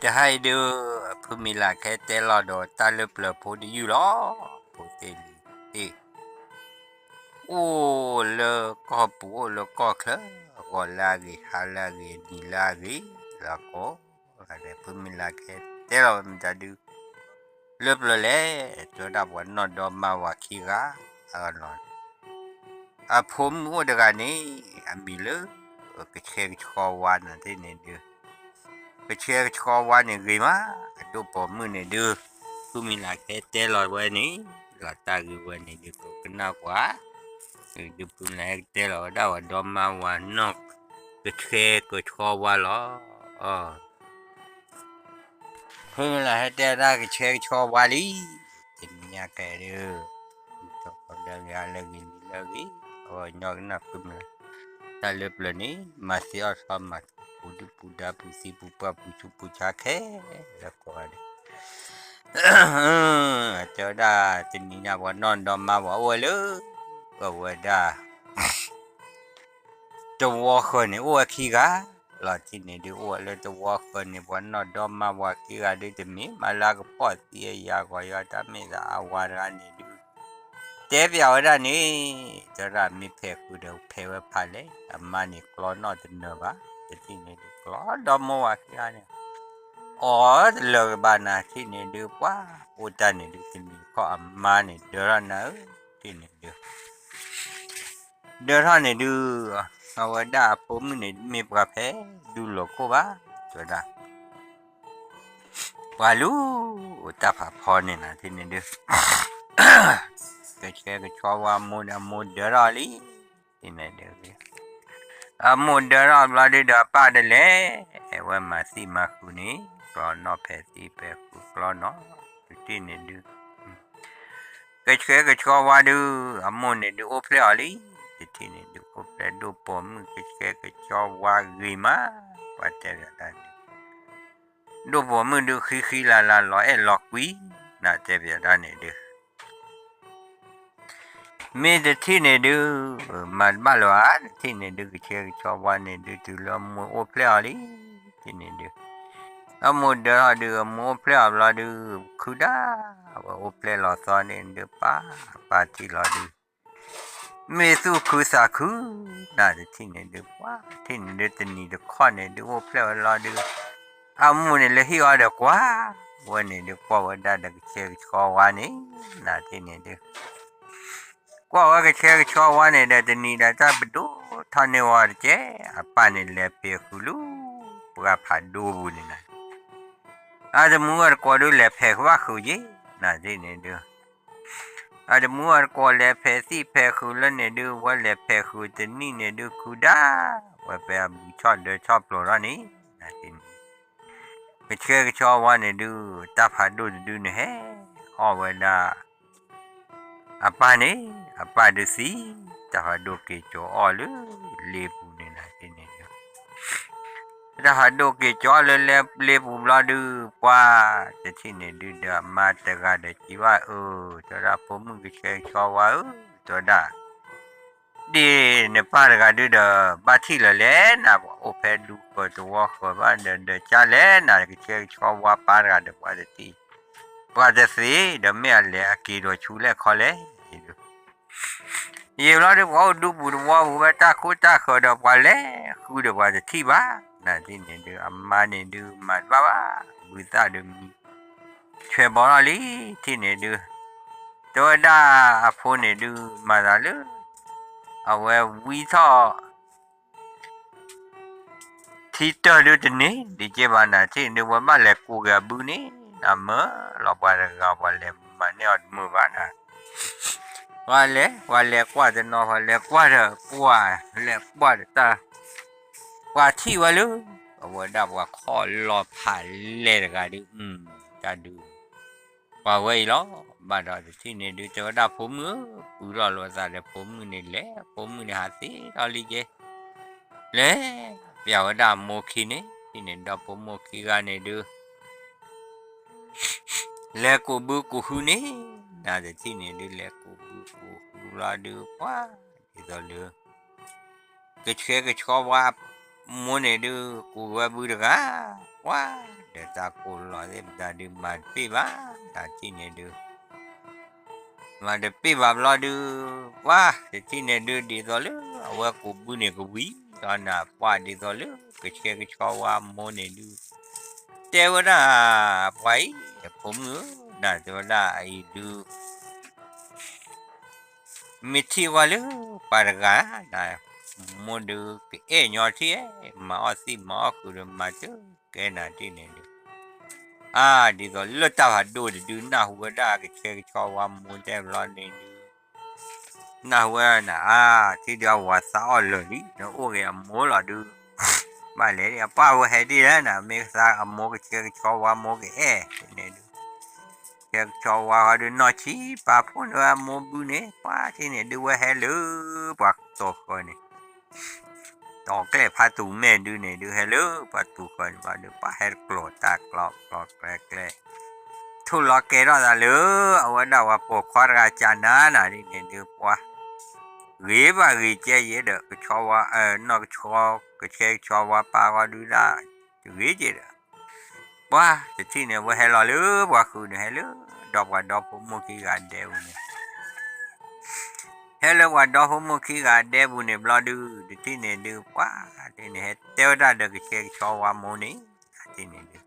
တဟါအံၤဒုး ဖုမံၤလၤခဲတဲလီၤဒီးတၢ်လၢပျၢၤဖိတယုၢ်လီၤ. ဖိသ့ၣ်လံၤသ့ၣ် အိၣ်လၢကီၢ်ပူၤအိၣ်လၢကီၢ်ချၢ, ဂီၤလၢအဂ့ၤ ဟါလၢအဂ့ၤ နံၤလၢအဂ့ၤ လၢကိးဂၤဒဲး ဖုမံၤလၤခဲတဲလီၤဝဲမတၤဒုး လၢပျၢၤလဲၣ်, တဲဝဲဒၣ်ပှၤနီၢ်ဒီမါဝၤခံဂၤလီၤ. အဖိမုၣ်အိၣ်တဂၤန့ၣ် အမံၤလၢ ကဆှဲကဆှီဝါန့ၣ်သ့ၣ်န့ၣ်ဒုး ကဆှဲကဆှီဝါန့ၣ်ဂ့ၤမး, အဒိၣ်ပိာ်မုၣ်န့ၣ်ဒုး ဖုမံၤလၤခဲတဲလီၤဝဲန့ၣ် လီၤတၢ်ဂ့ၢ်ဝဲန့ၣ်ဒုး ကကနၣ်ပှၤ ဒုးဖုမံၤလၤခဲတဲလီၤဝဲဒၣ် ပှၤဒီမါဝၤနီၢ် ကဆှဲကဆှီဝါလီၤ. ဖုမံၤလၤဟဲတဲဝဲဒၣ်ကဆှဲကဆှီဝါလံ, တနံၤညါကဲဒုး လၢဂ့ၤ ဟါလၢဂ့ၤ နံၤလၢဂ့ၤ အဝဲညီကနၣ်ဖုမံၤလၤ တၢ်လၢပျၢၤန့ၣ် မၤသံအီၣ်ထီမၤ ပူၤဒုၣ်ပူၤဒါ ပူၤသံပူၤပှၢ် ပူၤဆူးပူၤဆါခဲလၢာ်ကိးဂၤဒဲး တဲဝဲဒၣ် တနံၤညါပှၤနီၢ်ဒီမါဝၤအိၣ်ဝဲလၢ အဝဲဒၣ် တဝီဃၢၤန့ၣ် အိၣ်ဝဲခံဂၤလီၤ. ထံၣ်န့ၣ်ဒုး အိၣ်ဝဲလၢတဝီဃၢၤန့ၣ် ပှၤနီၢ်ဒီမါဝၤခံဂၤဒုး တမ့ၢ်မၤလၢကဖီၣ်သံအယၤဂီၤယွၤ တၢ်မ့ၢ်သးအဝၤတဂၤန့ၣ်ဒုး တဲပျးဝဲဒၣ်န့ၣ် တဲဝဲဒၣ်မ့ၢ်ဖဲးဃုာ်ဒီးဖဲးဝဲဖးလဲၣ်, အမါန့ၣ်ကျီနီၢ်တနၢၤဘၣ်. တထံၣ်န့ၣ်ဒုး ကျီဒီမိၢ်ဝၤခံဂၤန့ၣ် အီၣ်တလၢာ်ကဘၣ်နၤ ထံၣ်န့ၣ်ဒုး ပှၤအိၣ်တၢ်န့ၣ်ဒုး တနံၤတခီအမါန့ၣ်ဒၢထီၣ်နၤဧၢ, ထံၣ်န့ၣ်ဒုး ဒၢထီၣ်န့ၣ်ဒုး အဝဲဒၣ်အဖိမုၣ်န့ၣ် မ့ၢ်ပှၤဖဲဒူလိာ်ခိၣ်ဘၣ်, တဲဝဲဒၣ် ပှၤလူၤ တၢ်ဖးဖီန့ၣ်နၤ ထံၣ်န့ၣ်ဒုး ကဆှဲကဆှီဝါမိၢ်န့ၣ် အမိၢ်ဒၢထီၣ်လံ, ထံၣ်န့ၣ်ဒုး အမိၢ်ဒၢထီၣ်ဘျီဒုးဒီးအပၢ်ဒၣ်လဲာ် ဝဲမၤသံမၤဃုာ်န့ၣ် ကျီနီၢ်ဖဲးသံဖဲးဃုာ်ကျီနီၢ် တထံၣ်န့ၣ်ဒုး ကဆှဲကဆှီဝါဒုး အမိၢ်န့ၣ်ဒုးအိၣ်ဖျဲၣ်အီၤလံ, တထံၣ်န့ၣ်ဒုး အိၣ်ဖျဲၣ်ဒိၣ်ပိာ်မုၣ်ကဆှဲကဆှီဝါဂ့ၤမး, ပှၤတဲပျးတၢ်န့ၣ် ဒိၣ်ပိာ်မုၣ်ဒုးဃံဃံလၤလၤလီၤအဲၣ်လီၤကွံ နတဲပျးတၢ်န့ၣ်ဒုး မ့ၢ်တထံၣ်န့ၣ်ဒုး မၤတဘၣ်လၢၤဧါ, တထံၣ်န့ၣ်ဒုး ကဆှဲကဆှီဝါန့ၣ်ဒုး တုၤလၢအမိၢ်အိၣ်ဖျဲၣ်အီၤလံ, တထံၣ်န့ၣ်ဒုး အမိၢ်ဒၢထီၣ်ဒုး အမိၢ်အိၣ်ဖျဲၣ်အီၤဘျီဒုး ခုဒၣ် ဝဲအိၣ်ဖျဲၣ်လီၤသီန့ၣ်ဒုး ပၢ် ပၢ်ထံၣ်လီၤဒုး မ့ၢ်သူၣ်ခုသးခု နတထံၣ်န့ၣ်ဒုး ပှၤထံၣ်န့ၣ်ဒုး တနံၤတခီန့ၣ်ဒုး အိၣ်ဖျဲၣ်ဝဲလီၤဒုး အမိၢ်န့ၣ်လၢဟံၣ်အီၤဒီးကွၢ်ဝဲန့ၣ်ဒုး ကွၢ်ဝဲဒၣ်ဒီးကဆှဲကဆှီဝါန့ၣ် နတထံၣ်န့ၣ်ဒုး ကွၢ်ဝဲကဆှဲကဆှီဝါန့ၣ်ဒီး တနံၤဒီးတၢ်ပဒိၣ်ထီၣ်န့ၢ်ဝဲတက့ၢ်, အပၢ်န့ၣ်လဲၤဖဲးဃုာ်လၢ ပှၢ်ဖးဒိၣ်ပူၤန့ၣ်နၤ, အတမူအတကိးဒုး လဲၤဖဲးဃုာ်ဘၣ်ဃုာ်က့ၤ နတထံၣ်န့ၣ်ဒုး အတမူအတကိးလဲၤဖဲးသံၣ်ဖဲးဃုာ်လၢန့ၣ်ဒုး ဝဲလဲၤဖဲးဃုာ်တနံၣ်န့ၣ်ဒုး ခုဒၣ် ဝဲဖဲအဘုဆီၣ်ဒၢဆီၣ်ပျိးထီၣ်န့ၣ် နတထံၣ်န့ၣ် ကဆှဲကဆှီဝါန့ၣ်ဒုး တၢ်ဖးဒိၣ်တဒုန့ၣ်ဟဲ အီၣ်ဝဲဒၣ် အပၢ်န့ၣ် အပၢ်ဒုးသံ တၢ်ဖးဒိၣ်က့ၤကၠီအီၣ်လၢ လ့ပူၤန့ၣ်နၤ တထံၣ်န့ၣ်ဒုး တၢ်ဖးဒိၣ်က့ၤကၠီလၢလ့ပူၤဘျီဒုး ပှၤတထံၣ်န့ၣ်ဒုးဒီး အမါတဂၤဒီးစံးဘၣ်အၢ တဲဝဲဒၣ် ဖိမုၣ်ကဆှဲကဆှီဝါဧၢ တဲဝဲဒၣ် ဒ်နပၢ်တဂၤဒုးဒီး ဘၣ်ထံၣ်လၢၤလဲၣ်နၤ ပှၤအိၣ်ဖဲဒူဃၢၤတဝီဃၢၤဘၣ်ဒီး ဒီးကၢ်လဲၣ်နၤ ကဆှဲကဆှီဝါပၢ်တဂၤဒီး ပှၤတထံၣ် ပှၤတသ့ဒီးမ့ၢ်အလဲၤအက့ၤဒီးဆူလဲၣ်ခီလဲၣ် ယံာ်ဘျီဒုး ပှၤအိၣ်ဒူပူၤတဝီပူၤ ဝဲတၢ်ခိတၢ်ဃၢၤဒီး ပှၤလဲၤဃုဒီးပှၤတထံၣ်ဘၣ် နတထံၣ်န့ၣ်ဒုး အမါန့ၣ်ဒုးမၤတဘၣ်ဘၣ် ဘုသၣ်ဒုးမံ ဆွဲဘီထီၣ်လံ ထံၣ်န့ၣ်ဒုး တဲဝဲဒၣ်အဖိန့ၣ်ဒုး မၤသးလၢ အဝဲဝံထီၣ် ထံတၢၢ်ဒုးတန့ၢ်ဒံးက့ဘၣ်နၤ ထံၣ်န့ၣ်ဒုး ဝဲဘၣ်လဲၤကိးက့ၤအဘုန့ၣ် နမၢလီၤပှၤတဂၤ ပှၤလဲၤမၤန့ၢ်အီၤတမုာ်ဘၣ်နၤ ပှၤလဲၤ ပှၤလဲၤကွၢ်တနီၤ ပှၤလဲၤကွၢ်ဒီးပှၤ လဲၤကွၢ်ဒီးတၢ် ပှၤထံၣ်ဝဲလၢ အဝဲဒၣ်ပှၤခီၣ်လီၤဖးလဲၢ်တဂၤဒုး တၢ်ဒုး ပှၤဝဲအံၤလီၤ ဘၣ်ဒီးတထံၣ်န့ၣ်ဒုး တဲဝဲဒၣ်ဖိမုၣ်ဧၢ ပုၢ်ထီၣ်လိာ်သးဒီးဖိမုၣ်န့ၣ်လဲၤ ဖိမုၣ်န့ၣ်ဟးသ့ထီၣ်လံက့ လဲၤ ပျးဝဲဒၣ်အမိၢ်ခံန့ၣ် ထံၣ်န့ၣ်ဒီးဖိမိၢ်ခံဂၤန့ၣ်ဒုး လဲၤကူးဘုကူးဟုန့ၣ် နတထံၣ်န့ၣ်ဒုး လဲၤကူးဘုကူးဟုလီၤဒုး ပှၤ ဒ်သိးလၢ ကဆှဲကဆှီဝါ မိၢ်န့ၣ်ဒုး ကူးဝဲဘုတဂၤ ပှၤ ပှၤဒီးတၢ်ကိၢ်လီၤသ့ၣ်ပတၢ်ဒုးမၤတပ့ၢ်ဘၣ် တထံၣ်န့ၣ်ဒုး မၤတပ့ၢ်ဘၣ်ဘျီဒုး ပှၤတထံၣ်န့ၣ်ဒုး ဒ်သိးလၢအဝဲကူးဘုန့ၣ်ကဝံၤလီၤနၤ ပှၤဒ်သိးလၢကဆှဲကဆှီဝါမိၢ်န့ၣ်ဒုး တဲဝဲဒၣ် ပှၤအံၤ ဖိမုၣ်ဧၢ နၤတဲဝဲဒၣ်အံၤဒုး မ့ၢ်ထံၣ်ဝဲလၢပှၤတဂၤ နမိၢ်ဒုးကအဲၣ်ညီထံၣ် မၤအီၣ်သံမၤအီၣ်ဃုာ်ဒီးမၤတကဲနၤတထံၣ်န့ၣ်ဒုး အါ ဒ်သိးလၢတၢ်ဖးဒိၣ်တဒု နၢ်ဟူဝဲဒၣ်ကဆှဲကဆှီဝါမိၢ်တဲဘျီန့ၣ်ဒုး နၢ်ဟူဝဲဒၣ်နၤ အါ ထံၣ်ဒုးအဝၤသးအီၣ်လၢာ်လံ နအိၣ်ဂ့ၤအမိၢ်လီၤဒုး ဘၣ်လဲၣ် အပှၢ်ဝဲဟဲဒ်လဲၣ်နၤ မ့ၢ်သးအမိၢ်ကဆှဲကဆှီဝါမိၢ်ကအဲၣ်န့ၣ်ဒုး ကဆှဲကဆှီဝါဃီဒုး နီၢ်ဆံပာ်ဖှိၣ်န့ၢ်ဝဲအမိၢ်ဘုန့ၣ် ပှၤထံၣ်န့ၣ်ဒုး ဝဲဟဲလၢပှၤတီၤဃၢၤန့ၣ် တီၤကျဲၣ်ဖးတူၤမဲာ်ဒုးန့ၣ်ဒုး ဟဲလၢပှၤတူၤဃၢၤန့ၣ်ဘၣ်ဒုး ပှၤဟဲတကျိၤတၢ်ကျီကျီကျဲကျဲ ထိၣ်လီၤကဲထီၣ်သးလၢ အဝဲဒၣ်ပှၤပိာ်ခွါတဂၤကၢ်နါနၤဒ်န့ၣ်ဒုး ပှၤ ဂ့ၤဘၣ်ဂ့ၤကဲယဲဒီး ကဆှီဝါ နီၢ်ကဆှီ ကဆှဲကဆှီဝါပၢ်ဃီဒုးဒၣ် တဂ့ၤကဲဒီး ပှၤတထံၣ်န့ၣ် ဝဲဟဲလီၤလၢပှၤဃုာ်န့ၣ် ဟဲလၢ ဒီးပှၤဒီဖိမိၢ်ခံဂၤဒဲပူၤန့ၣ် ဟဲလၢပှၤဒီဖိမိၢ်ခံဂၤဒဲပူၤန့ၣ်ဘျီဒုး တထံၣ်န့ၣ်ဒုး ပှၤတထံၣ်န့ၣ် ဟဲတဲဝဲဒၣ်ဒီးကဆှဲကဆှီဝါမိၢ်န့ၣ် တထံၣ်န့ၣ်ဒုး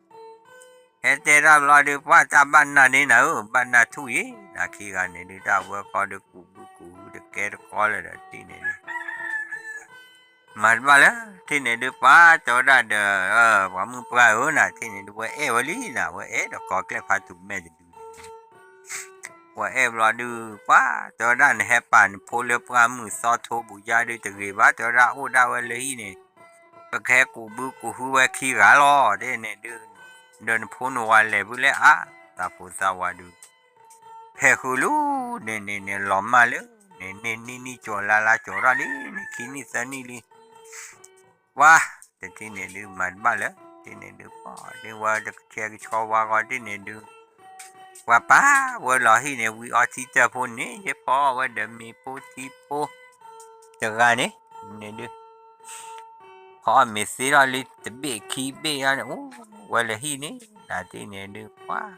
ဟဲတဲတၢ်ဘျီဒုး ပှၤတၢ်ဘၣ်နၢ်န့ၢ်နၤဧၢ ဘၣ်နၢ်ထူၣ်ယံၤ နၤခံဂၤန့ၣ်ဒုး တၢ်ဝဲဃီဒုးကူးဘုကူးဟုတကဲတကီလၢၤဒီးတထံၣ်န့ၣ်ဒုး မၤတဘၣ်လၢ ထံၣ်န့ၣ်ဒုး ပှၤတဲဝဲဒၣ်ဒီး ပှၤမုၣ်ပှၢ်ဧၢ နၤထံၣ်န့ၣ်ဒုး ဝဲအဲၣ်ဝဲလံနၤ ဝဲအဲၣ်ဒီးကီၤကျဲၣ်ဖးတူၤမဲာ်တဒုန့ၣ် ဝဲအဲၣ်ဘျီဒုး ပှၤတဲဝဲဒၣ် နဟဲပာ်နဖိလၢပှၢ်မုၢ်သီထိပူၤယါဒုးတဂ့ၤဘၣ် တဲဝဲဒၣ်အိၣ်ဒၣ်ဝဲလၢဟံၣ်န့ၣ် ပကဟဲကူးဘုကူးဟုဝဲခံဂၤလီၤ တဲန့ၣ်ဒုး ဒီးနဖိနဝၤလဲၤဖုလဲၣ်အါ သးဖိသၣ်ဝါဒုး ဟဲဃုာ်လၢ န့ၣ်န့ၣ်န့ၣ် လီၤမၢ်လၢ န့ၣ်န့ၣ်နံၣ်နံၣ်ကၠီၤလါလါကၠီၤထီၣ်လံ န့ၣ်ခံနံၣ်သၢနံၣ်လံ ပှၤတထံၣ်န့ၣ်ဒုး မၤတဘၣ်လၢ တထံၣ်န့ၣ်ဒုး ပှၤဒုးဝဲတကဆှဲကဆှီဝါဃီတထံၣ်န့ၣ်ဒုး ပှၤပာ်ဝဲလီၤဟံၣ်န့ၣ် ဝံၤအီထံတၢၢ်ဖိန့ၣ် ယဖီအီၣ်ဝဲဒီးမ့ၤဖိထံဖိ တဂၤန့ၣ် န့ၣ်ဒုး ဖီအီၣ်မ့ၤသ့ထီၣ်လံတဘ့ၣ်ခံဘ့ၣ်ယါန့ၣ် အိၣ်ဝဲလၢဟံၣ်န့ၣ် နၤတထံၣ်န့ၣ်ဒုး ပှၤ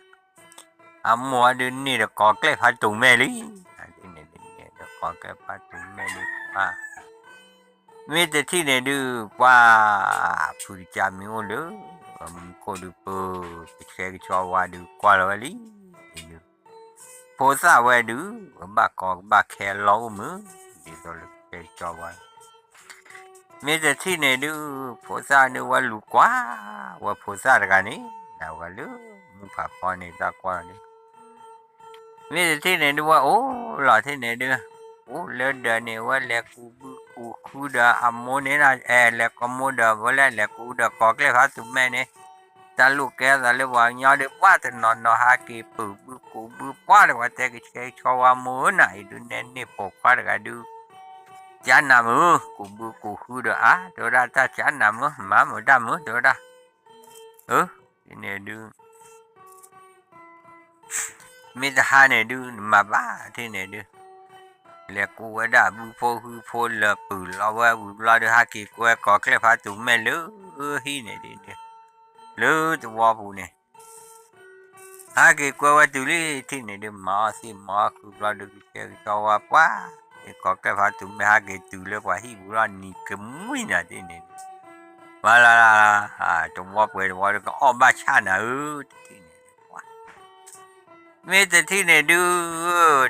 အမိၢ်အီၤဒုးန့ၢ်ဒီးကီၤကျဲၣ်ဖးတူၤမဲာ်လံ နၤတထံၣ်န့ၣ်ဒုး န့ၢ်ဒီးကီၤကျဲၣ်ဖးတူၤမဲာ်လံ ပှၤ မ့ၢ်တထံၣ်န့ၣ်ဒုး ပှၤ ဖုတကးမံၤအိၣ်လၢ မူခိၣ်ဒုးပၢ ကဆှဲကဆှီဝါဒုးကွၢ်လီၤဝဲလံ ဒုး ဖိသၣ်ဝဲဒုး ကဘၣ်ကီကဘၣ်ခဲလီၤအိၣ်မုာ် ဒ်သိးလၢကဆှဲကဆှီဝါ မ့ၢ်တထံၣ်န့ၣ်ဒုး ဖိသၣ်ဒုးဝဲလူၤကွၢ် ဝဲဖိသၣ်တဂၤန့ၣ် နဝဲလၢမူဖးဖီန့ၣ် တၢ်ကွၢ်လီၤဒုး မ့ၢ်တထံၣ်န့ၣ်ဒုး ဝဲအိၣ်လီၤထံၣ်န့ၣ်ဒုး အိၣ်လၢဒၢးန့ၣ် ဝဲလဲၤကူးဘုကူးဃုဒီးအမိၢ်န့ၣ် အဲ လဲၤကိးမိၢ်ဒီး ဝဲလဲၤလဲၤကူးဒီးကီၤကျဲၣ်ဖးတူၤမဲာ်န့ၣ် တၢ်လိာ်ကဲသးလၢပှၤကညီဒုး ပှၤတနီၤနီၤဟးက့ၤပုာ်ဘုကူးဘု ပှၤတဝဲတဲကဆှဲကဆှီဝါမိၢ်ဧၢ နၤအံၤဒုး နဲန့ၢ်ပိာ်ခွါတဂၤဒုး ကၢနၤမုာ် ကူးဘုကူးဃုဒီးအါ တဲဝဲဒၣ်တၢ်ကၢနၤမုာ် မၤမုာ်တၢ်မုာ် တဲဝဲဒၣ် အၢ န့ၣ်ဒုး မ့ၢ်တဟါန့ၣ်ဒုး နမၤဘၣ်ထံၣ်န့ၣ်ဒုး လဲၤကူးဝဲဒၣ်ဘုဖိဟုဖိလၢပုာ်လီၤဝဲဝံၤဘျီဒုး ဟးက့ၤကွဲကီၤကျဲၣ်ဖးတူၤမဲာ်လၢဟံၣ်န့ၣ်ဒုး လၢသဝီပူၤန့ၣ် ဟးက့ၤကွဲဝဲတုၤလံထံၣ်န့ၣ်ဒုး မၤအီၣ်သံမၤအီၣ်ဃုာ်ဘျီဒုး ကဆှဲကဆှီဝါပှၤ ကီၤကျဲၣ်ဖးတူၤမဲာ်ဟးက့ၤတုၤလၢပှၤဟံၣ်ပူၤလီၤ နံၤကမှံနၤထံၣ်န့ၣ်ဒုး မၤလၢ်လၢ် တဝီပှဲၤတဝီဒုး ကအီၣ်ဘၣ်ဆၣ်နၤဧၢ တထံၣ်န့ၣ်ဒုး ပှၤ မ့ၢ်တထံၣ်န့ၣ်ဒုး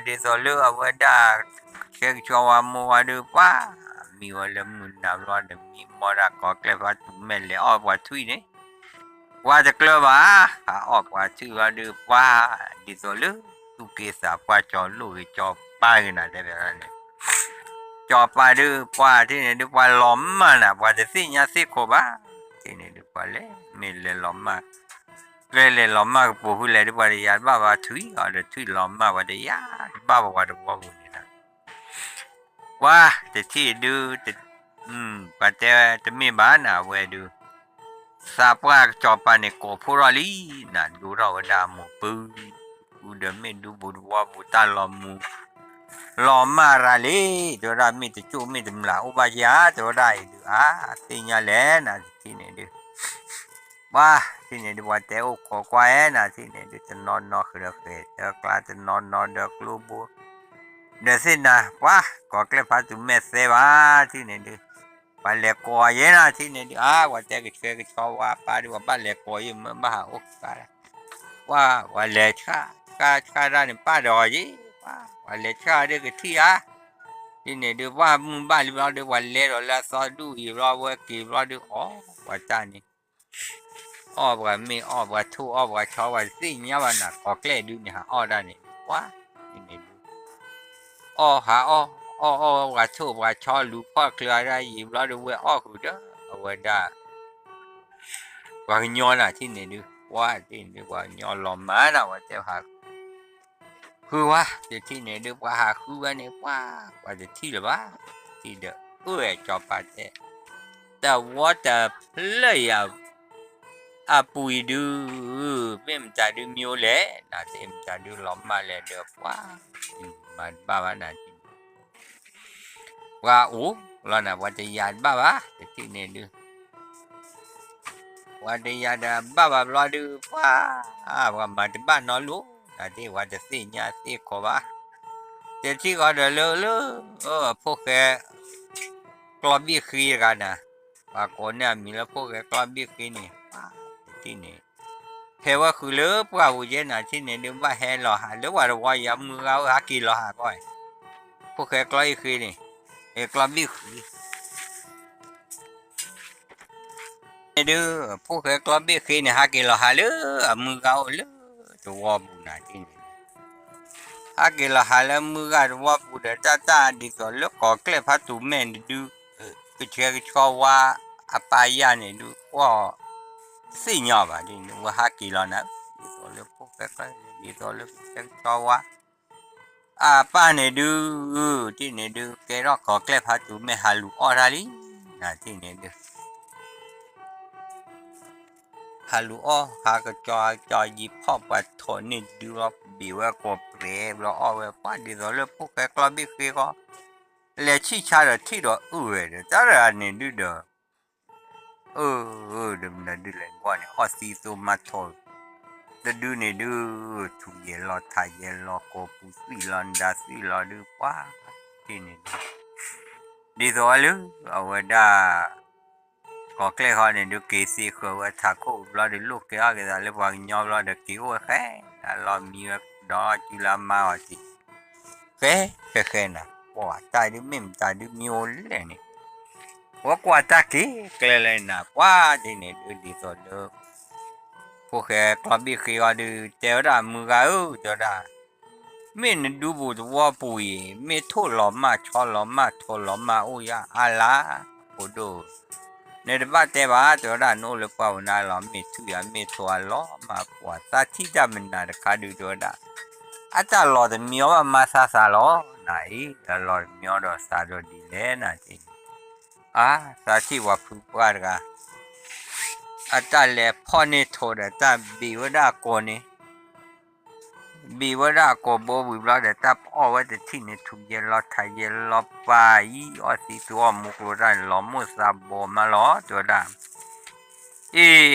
ဒ်သိးလၢအဝဲဒၣ် ကဆှဲကဆှီဝါမိၢ်ဝဲဒုး ပှၤ မံဝဲလၢမုၢ်နၤဘျီဒီး မံမီၢ်ဒၣ်ကီၤကျဲၣ်ဖးတူၤမဲာ်လဲၤအီၣ်ပှၤထွံၣ်န့ၣ် ပှၤတကျၢၤဘၣ် အအီၣ်ပှၤထွံၣ်ဝဲဒုး ပှၤ ဒ်သိးလၢ သူၣ်က့သးပှၢ်ကၠီၤလိၣ်ဂ့ၤကၠီၤပၢ်ဂ့ၤနၤတဲဘၣ်န့ၣ် ကၠီၤပၢ်ဒုး ပှၤထံၣ်န့ၣ်ဒုး ပှၤလီၤမၢ်နၤ ပှၤတသ့ၣ်ညါသ့ၣ်ခိၣ်ဘၣ် ထံၣ်န့ၣ်ဒုး ပှၤလဲၤ မ့ၢ်လဲၤလီၤမၢ် ကျဲလဲၤလီၤမၢ်ကပူၤဖုလဲၣ်ဒုး ပှၤတယၤတဘၣ်ဘၣ်ထွံၣ်အီၤဒီးထွံၣ်လီၤမၢ် ပှၤတယၤတဘၣ်ဘၣ်ပှၤတဝီပူၤန့ၣ်လီၤ ပှၤတထံၣ်ဒုး ပှၤတဲတမ့ၢ်ဘၣ်နၤဝဲဒုး သးပှၢ်ကစီၤပၤန့ၣ် ကိးဖှိၣ်ထီၣ်လံ နၤဒိထီၣ်ဝဲဒၣ်အမိၢ်ပုၢ် ဃုဒီးမ့ၢ်ဒူဘူတဝီဘူတၢ်လီၤမူ လီၤမၢ်ရၤလံ တဲဝဲဒၣ် မ့ၢ်တကၠိၣ်မ့ၢ်တမျၢ်အိၣ်ဘၣ်ယၤ တဲဝဲဒၣ်အံၤဒုး အါ သ့ၣ်ညါလဲၣ် နၤတထံၣ်န့ၣ်ဒုး ပှၤထံၣ်န့ၣ်ဒုး ပှၤတဲအိၣ်ခိးကွၢ်ဧဲနၤ ထံၣ်န့ၣ်ဒုး တနီၤနီၤဃုာ်ဒီးဃဲၤ တကျါတနီၤနီၤဒီးကျိဘိ ဒီးသ့ၣ်နၤ ပှၤ ကိးကျဲၢ်ဖးသူၣ်မဲာ်သဲဘၣ် ထံၣ်န့ၣ်ဒုး ပှၤလဲၤကိးယဲနၤ ထံၣ်န့ၣ်ဒုး အါ ပှၤတဲကဆှဲကဆှီဝါပၢ်ဒုး ပှၤဘၣ်လဲၤကိးယဲမ့ၢ်ဘၣ်ဟးအိၣ်ဃာ် ပှၤ ပှၤလဲၤဆှၣ် ဆှၣ်ဆှၣ်တၢ်န့ၣ် ပၢ်ဒီးယဲ ပှၤ ပှၤလဲၤဆှၣ်ဒုးကထံၣ်ဧါ ထံၣ်န့ၣ်ဒုး ပှၤမုၢ်ဘၣ်လံဘျီဒုး ပှၤလဲၤဒီးလၢအသီဒူၣ်အံၤဘျီ ဝဲက့ၤဘျီဒုး အီၣ် ပှၤတၢ်န့ၣ် အီၣ်ပှၤမ့ၢ်အီၣ်ပှၤထိၣ်အီၣ်ပှၤဆီ ပှၤတသ့ၣ်ညါဘၣ်နၤ ကိးကျဲၢ်ဒုးန့ၣ် ဟးအီၣ်တၢ်န့ၣ် ပှၤ ထံၣ်န့ၣ်ဒုး အီၣ်ဟးအီၣ် အီၣ်အီၣ်ဝဲပှၤထိၣ်ပှၤဆီ လူၤဖီၣ်ချုးအီၤဒၣ်ယံာ်ဘျီဒုး ဝဲအီၣ်ဃုာ်ဒီး အဝဲဒၣ် ပှၤကညီနၤ ထံၣ်န့ၣ်ဒုး ပှၤ ထံၣ်န့ၣ်ဒုး ပှၤကညီလီၤမၢ်နၤ ပှၤတဲဟး ဃုဝဲ တထံၣ်န့ၣ်ဒုး ပှၤဟးဃုဝဲန့ၣ် ပှၤ ပှၤတထံၣ်လၢၤဘၣ် ထံၣ်ဒီး အၢ စီၤပၤတဲ တဝီတဖျၢၣ်အံၤ အပူၤအံၤဒုး မ့ၢ်မတၤဒုးမံၤအိၣ်လဲၣ် နၤ တမတၤဒုးလီၤမၢ်လဲၣ်ဒီး ပှၤ မၤတဘၣ်ဘၣ်နၤ ထံၣ်န့ၣ် ပှၤအိၣ်လီၤနၤ ပှၤတယာ်တဘၣ်ဘၣ် တထံၣ်န့ၣ်ဒုး ပှၤတယာ်တဘၣ်ဘၣ်ဘျီဒုး ပှၤ ပှၤမၤတဘၣ်နီတလိၤ နၤဒ်ပှၤတသ့ၣ်ညါသ့ၣ်ခိးဘၣ် တထံၣ်ဃီဒီးလၢ လၢ ဖိၣ်ဃဲ ကျီဘ့ၣ်ဃ့တဂၤနၤ ပှၤကိးန့ၢ်အမံၤလၢဖိၣ်ဃဲကျီဘ့ၣ်ဃ့န့ၣ် ပှၤ တထံၣ်န့ၣ် ဟဲဝဲဃုာ်လၢပှၢ်ပူၤယဲနၤ ထံၣ်န့ၣ်ဒုး ဘၣ်ဟဲလီၤဟးလၢပှၤတဝီယၤ မုၢ်ဂၤအိၣ် ဟးက့ၤလီၤဟးကီ ဖိၣ်ဃဲကျီဘ့ၣ်ဃ့န့ၣ် ဟဲကျီဘ့ၣ်ဃ့ န့ၣ်ဒုး ဖိၣ်ဃဲကျီဘ့ၣ်ဃ့န့ၣ် ဟးက့ၤလီၤဟးလၢအမုၢ်ဂၤအိၣ်လၢတဝီပူၤနၤ ထံၣ်န့ၣ်ဒုး ဟးက့ၤလီၤဟးလၢမုၢ်ဂၤတဝီပူၤဒီး တၢ်တၢ်ဒ်သိးလၢကိးကျဲၢ်ဖးသူၣ်မဲာ်န့ၣ်ဒုး ကဆှဲကဆှီဝါ အပၢ်ယၢ်န့ၣ်ဒုး ကွၢ် သ့ၣ်ညါဘၣ် ဒ်န့ၣ်ဝဲဟးက့ၤလီၤနၤ ဒ်သိးလၢဖိၣ်ဃဲကျီ ဒ်သိးလၢကဆှဲကဆှီဝါ အပၢ်န့ၣ်ဒုး ထံၣ်န့ၣ်ဒုး ကဲထီၣ်ကိးကျဲၢ်ဖးသူၣ်မဲာ် ဟးလူၤအီၣ်တၢ်လံ နၤ ထံၣ်န့ၣ်ဒုး ဟးလူၤအီၣ် ဟးကစီၤကစီၤ ယံာ်ဖီၣ်ပှၤထိးန့ၢ်ဒုးလီၤ ဘ့ၣ်ဝဲကိးပြဲးဘျီအီၣ်ဝဲ ပှၤဒ်သိးလၢဖိၣ်ဃဲကျီဘ့ၣ်ဃ့ဃီ လဲၤဆံၣ်ဆါဒီးထံၣ်ဒီးအုၣ်ဝဲဒီး တၢ်တဂၤန့ၣ်ဒုးဒီး အၢ ဒီးမနုၤဒုးလဲၣ်ကွၢ်န့ၣ် အီၣ်သံသိမါထိး တဒုန့ၣ်ဒုး ထူးယဲၢ်လီၤထးယဲၢ်လီၤ ကိးပူၤသွံၣ်လီၤ နဒါသွံၣ်လီၤဒုး ပှၤ ထံၣ်န့ၣ်ဒုး ဒ်သိးလၢ အဝဲဒၣ် ကိးကျဲၢ်ဃီန့ၣ်ဒုး က့ၤသ့ဃၢၤဝဲထးခိၣ်ဘျီဒီး လိၣ်ကဲအီၣ်က့ၤသးလၢပှၤကညီဘျီဒီး က့ၤအိၣ်ဝဲဃဲ လီၤမံဝဲဒီးစုလၢအမါအီၤတံၢ် ဃဲ ဃဲဃဲနၤ ပှၤတၢ်ဒုးမ့ၢ်မတၤဒုးမံၤအိၣ်လဲၣ်န့ၣ် ဝဲကွၢ်တၢ်က့ၤကျဲလၢနၤ ပှၤဒ်န့ၣ်ဒုး ဒ်သိးလၢ ဖိၣ်ဃဲကျီဘ့ၣ်ဃ့အီၤဒုး တဲဝဲဒၣ်မုၢ်ဂၤဧၢ တဲဝဲဒၣ် မ့ၢ်နဒူပူၤသဝီပူၤအံၤ မ့ၢ်ထိၣ်လီၤမၢ်ဆီလီၤမၢ်ထိးလီၤမၢ်အိၣ်ယၤအါလါ ဖိဒိၣ်ဧၢ နတဘၣ်တဲဘၣ် တဲဝဲဒၣ် နအိၣ်လၢပှၢ်ပူၤနၤလီၤ မ့ၢ်ထူၣ်ယၤမ့ၢ်ထိးအလီၤမၢ်ပှၤ သးထံၣ်တၢ်မနုၤတခါဒုး တဲဝဲဒၣ် အတၢ်လီၤတမံၤအီၤဘၣ်မၤသးသးလီၤ နၤအံၤ အလီၤတမံၤအီၤဒီးသးဒီးဒ်လဲၣ်နၤတ့ၢ် အါ သးထံၣ်ပှၤဖုပှၢ်တဂၤ အတၢ်လဲၤဖီၣ်န့ၢ်ထိးဒီးတၢ်ဘ့ၣ်ဝဲဒၣ်အကိာ်န့ၣ် ဘ့ၣ်ဝဲဒၣ်အကိာ်ဘိဝံၤဘျီဒီး တၢ်ပအီၣ်ဝဲတထံၣ်န့ၣ် ထူးယဲၢ်လီၤထးယဲၢ်လီၤပၢ်အံၤ အီၣ်သံသူအီၣ်မူကျိတၢ်န့ၣ် လီၤမိၢ်သး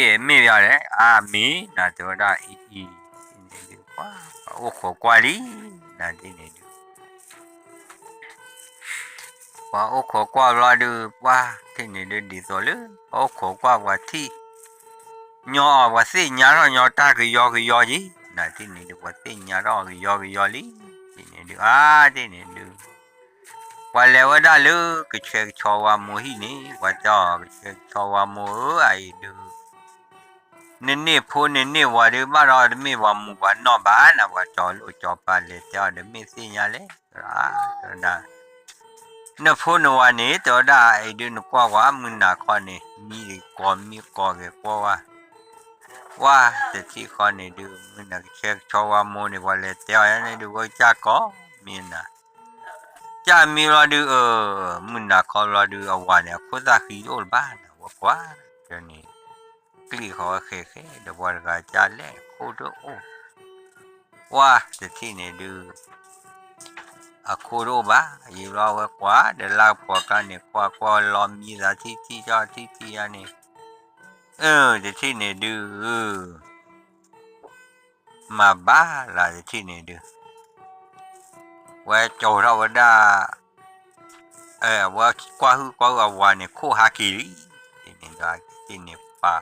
ဘီမးလီၤ တဲဝဲဒၣ် အ့ မ့ၢ်ယၤလဲၣ် အါမ့ၢ်နၤ တဲဝဲဒၣ်အံၤအံၤ ပှၤအိၣ်ခိးကွၢ်လံ နၤတ့ၢ်န့ၣ်ဒုး ပှၤအိၣ်ခိးကွၢ်ဘျီဒုး ပှၤထံၣ်န့ၣ်ဒုး ဒ်သိးလၢ ပှၤအိၣ်ခိးကွၢ်ပှၤထံၣ် ညီအီၤ ပှၤသ့ၣ်ညါထီၣ်ညီတၢ်ကယီကယီက့ၤ နၤတ့ၢ်န့ၣ်ဒုး ပှၤသ့ၣ်ညါထီၣ်ကယီကယီလံ တ့ၢ်န့ၣ်ဒုး အါတ့ၢ်န့ၣ်ဒုး ပှၤလဲၤဝဲဒၣ်လၢကဆှဲကဆှီဝါမိၢ်ဟံၣ်န့ၣ် ပှၤတဲအီၤ ကဆှဲကဆှီဝါမိၢ်ဧၢ အအံၤဒုး နန့ၢ်ဖိနန့ၢ်ဝၤဒုး ဘၣ်ဒီးတမ့ၢ်ပှၤမူၤပှၤနီၢ်ဘၣ် နၤ ပှၤစီၤလိၣ်စီၤပၤလဲၤတဲအီၤဒီး မ့ၢ်သ့ၣ်ညါလဲၣ် တဲဝဲဒၣ် နဖိနဝၤန့ၣ် တဲဝဲဒၣ် အံၤဒုးနကွၢ်ကွၢ် မုၢ်နၤခီန့ၣ် မံကီၤမံကီၤဂဲၤကွီၢ်ဝဲ ဝါ တထံၣ်ဃီန့ၣ်ဒုး မုၢ်နၤကဆှဲကဆှီဝါမိၢ်န့ၣ် ပှၤလဲၤတဲအီၤန့ၣ်ဒုး ဝဲကစၢ်ကီၤမံနၤ ကၢ်မံဘျီဒုး အၢ မုၢ်နၤခီဘျီဒုး အဝၤန့ၣ် အခိၣ်သၣ်ဃံတအိၣ်လၢၤဘၣ် နၤဝဲကွၢ်န့ၣ် ကျံၣ်ဃီဝဲဃဲဃဲ ဒီးပှၤတဂၤကၢ်လဲၣ် ခိၣ်တအိၣ် ပှၤတထံၣ်န့ၣ်ဒုး အခိၣ်တအိၣ်ဘၣ် ယံာ်ဘျီဝဲကွၢ် ဒီးလၢကပီၤကျါန့ၣ် ကွၢ်ကွၢ်လီၤမံသးထံထံထီၣ်ထံထံယါန့ၣ် တထံၣ်န့ၣ်ဒုး မၤဘၣ်လၢတထံၣ်န့ၣ်ဒုး ဝဲကၠီၤထီၣ်ဝဲဒၣ် အဝဲကွၢ်ဟုၣ်ကွၢ်ဟုၣ်အဝၤန့ၣ် ခိၣ်ဟးက့ၤလံ, တထံၣ်န့ၣ်ဒုး တထံၣ်န့ၣ်ပၢ်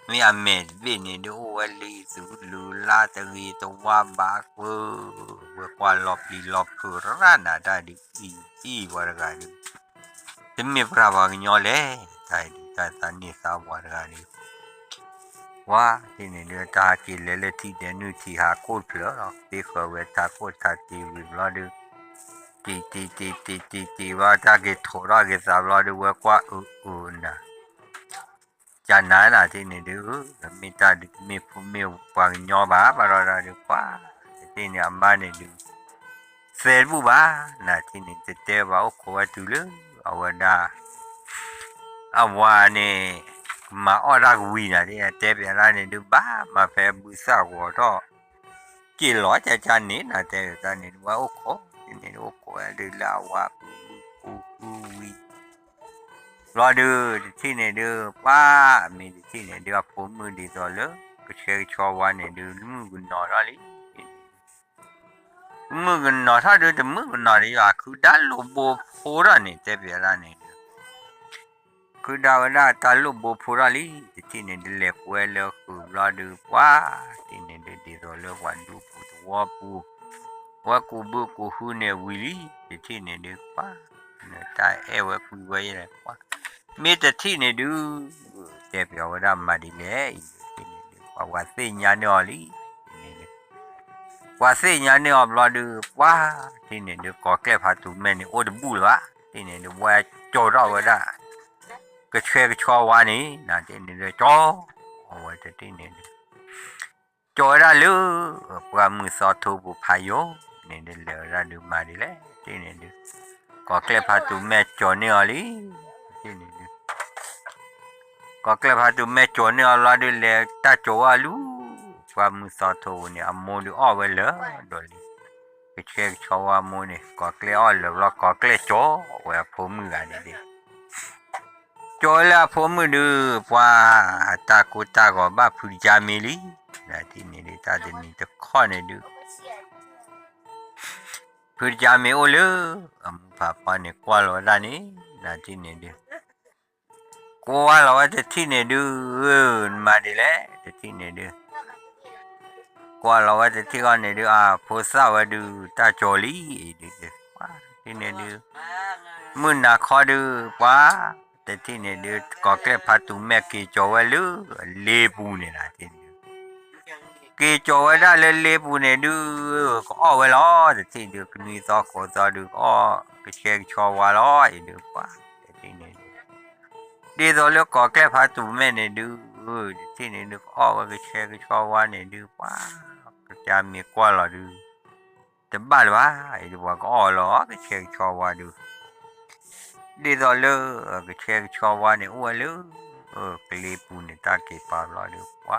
မ့ၢ်အမဲာ်တဘ့ၣ်န့ၣ်ဒုး အိၣ်ဝဲလံ သုးလူၤလါတဂ့ၤတဝါဘၣ်ကွၢ်, ဝဲကွၢ်လီၤပျံၤလီၤဖုးရၣ်နၤတၢ်ဒုး အံၤအံၤပှၤတဂၤဒုး တမ့ၢ်ပှၤပှၤကညီလဲၣ်, တၢ်ဒုး တၢ်သးန့ၢ်သးပှၤတဂၤဒုး ဝါ တထံၣ်န့ၣ်ဒုး တၢ်ဟးက့ၤလဲၤလၢထံဒဲးနုၢ်ထံဟးခိၣ်တဖျၢၣ်လီၤ, သ့ဃၢၤဝဲထးခိၣ်ထးတ့ၢ်ဝံၤဘျီဒုး တ့ၢ်တ့ၢ်တ့ၢ်တ့ၢ်တ့ၢ်ဘၣ် တၢ်က့ၤထိးထီၣ်က့ၤသးဘျီဒုး ဝဲကွၢ်အုးအုးနၤ ကနၤနၤ တထံၣ်န့ၣ်ဒုး မ့ၢ်တၢ်ဒုး တမ့ၢ်ဖိမ့ၢ်ပှၤကညီဘၣ် ဘၣ်ဒီးဒုးပှၤ တထံၣ်န့ၣ်အမါန့ၣ်ဒုး သဲတဘူၣ်ဘၣ် နၤ တထံၣ်န့ၣ် တတဲဘၣ်အိၣ်ခိးဝဲတုၤလၢ အဝဲဒၣ် အဝၤန့ၣ် မၤအီၣ်တၢ်ကဝံၤနၤ တဲပၠးတၢ်န့ၣ်ဒုး ဘၣ်မၤဖဲဘုသၣ်ဂီၤထီၣ် က့ၤလီၤကကန့ၣ် နၤတဲတၢ်န့ၣ်ဒုး ဝဲအိၣ်ခိး တထံၣ်န့ၣ်ဒုးအိၣ်ခိးဝဲဒုးလၢအဝၤပူၤပူၤဝံၤ ဘျီဒုး တထံၣ်န့ၣ်ဒုး ပှၤ မ့ၢ်တထံၣ်န့ၣ်ဒုး အဖိမုၣ်ဒ်သိးလၢ ကဆှဲကဆှီဝါန့ၣ်ဒုး မုၣ်ကနီၤထီၣ်လံ မုၣ်ကနီၤထီၣ်ဒုး တမုၣ်ကနီၤတယွၤ ခုဒါလိာ်ဘိဖိထီၣ်န့ၣ် တဲပၠးတၢ်န့ၣ်ဒုး ခုဒါဝဲဒၣ်တၢ်လိာ်ဘိဖိထီၣ်လံ တထံၣ်န့ၣ်ဒုး လဲၤကွဲလၢဃုာ်ဘျီဒုး ပှၤ တထံၣ်န့ၣ်ဒုး ဒ်သိးလၢပှၤဒူပူၤသဝီပူၤ ဝဲကူးဘုကူးဟုန့ၣ်ဝံၤလံ တထံၣ်န့ၣ်ဒုး ပှၤ နတၢ်အဲၣ်ဝဲကွံဝဲယဲလဲၣ် ပှၤ မ့ၢ်တထံၣ်န့ၣ်ဒုး တဲပၠးဝဲဒၣ်မၤဒ်လဲၣ်အံၤ တထံၣ်န့ၣ်ဒုး ပှၤ ပှၤသ့ၣ်ညါန့ၢ်အီၤလံ တထံၣ်န့ၣ်ဒုး ပှၤသ့ၣ်ညါန့ၢ်အီၤဘျီဒုး ပှၤ တထံၣ်န့ၣ်ဒုး ကီၤကျဲၣ်ဖးတူၤမဲာ်န့ၣ် အိၣ်တဘူၣ်လၢၤဘၣ် တထံၣ်န့ၣ်ဒုး ဝဲကၠီၤထီၣ်ဝဲဒၣ် ကဆှဲကဆှီဝါန့ၣ် နၤတထံၣ်န့ၣ်ဒုး ကၠီၤ အဝဲတထံၣ်န့ၣ်ဒုး ကၠီၤဝဲဒၣ်လၢ ပှၢ်မုၢ်သီထိပူၤဖးယိာ်န့ၣ်ဒုး လဲၤဝဲဒၣ်ဒုးမၤဒ်လဲၣ် တထံၣ်န့ၣ်ဒုး ကီၤကျဲၣ်ဖးတူၤမဲာ်ကၠီၤန့ၢ်အီၤလံ တထံၣ်န့ၣ်ဒုး ကီၤကျဲၣ်ဖးတူၤမဲာ်ကၠီၤန့ၢ်အီၤဘျီဒုး လဲၤတၢ်ကၠီၤဝဲအီၤလၢ ပှၢ်မုၢ်သီထိပူၤန့ၣ် အမိၢ်ဒုးအီၣ်ဝဲလၢာ်ဒီးလံ ကဆှဲကဆှီဝါမိၢ်န့ၣ် ကီၤကျဲၣ်အီၣ်လၢာ်ဘျီ ကီၤကျဲၣ်ကၠီၤဝဲအဖိမုၣ်ဂၤန့ၣ်ဒုး ကၠီၤဝဲလၢအဖိမုၣ်ဒုး ပှၤ အတၢ်ကိၢ်တၢ်ဂီၤဘၣ်ဖုတကါမ့ၢ်လံ နၤတထံၣ်န့ၣ်ဒုး တၢ်တနံၤတခီန့ၣ်ဒုး ဖုတကါမ့ၢ်အိၣ်လၢ အမိၢ်ဖးဖီန့ၣ် ကွၢ်လီၤဝဲဒၣ်န့ၣ် နၤတထံၣ်န့ၣ်ဒုး ကွၢ်လီၤဝဲတထံၣ်န့ၣ်ဒုး နမၤဒ်လဲၣ် တထံၣ်န့ၣ်ဒုး ကွၢ်လီၤဝဲတထံၣ်ဃီန့ၣ်ဒုး အဖိသၣ်ဝဲဒုး တၢ်ကၠီၤလံ အံၤဒုး ပှၤ တထံၣ်န့ၣ်ဒုး မုၢ်နၤခီဒုး ပှၤ တထံၣ်န့ၣ်ဒုး ကီၤကျဲၣ်ဖးတူၤမဲာ်က့ၤကၠီၤဝဲလၢ လ့ပူၤန့ၣ်နၤတထံၣ်န့ၣ်ဒုး က့ၤကၠီၤဝဲဒၣ်လၢလ့ပူၤန့ၣ်ဒုး ကအီၣ်ဝဲလီၤ တထံၣ်ဒုး ကနွံသီဃိးသီဒုး ကအီၣ်ကဆှဲကဆှီဝါလီၤ အံၤဒုး ပှၤ တထံၣ်န့ၣ်ဒုး ဒ်သိးလၢကီၤကျဲၣ်ဖးတူၤမဲာ်န့ၣ်ဒုး တထံၣ်န့ၣ်ဒုး ကအီၣ်ဝဲကဆှဲကဆှီဝါန့ၣ်ဒုး ပှၤ ကစၢ်မ့ၢ်ကွၢ်လီၤဒုး တဘၣ်လၢၤဘၣ် အံၤဒုး ပှၤကအီၣ်လီၤ ကဆှဲကဆှီဝါဒုး ဒ်သိးလၢ ကဆှဲကဆှီဝါန့ၣ် အိၣ်ဝဲလၢ ကလ့ပူၤန့ၣ် တၢ်က့ၤပာ်ဘျီဒုး ပှၤ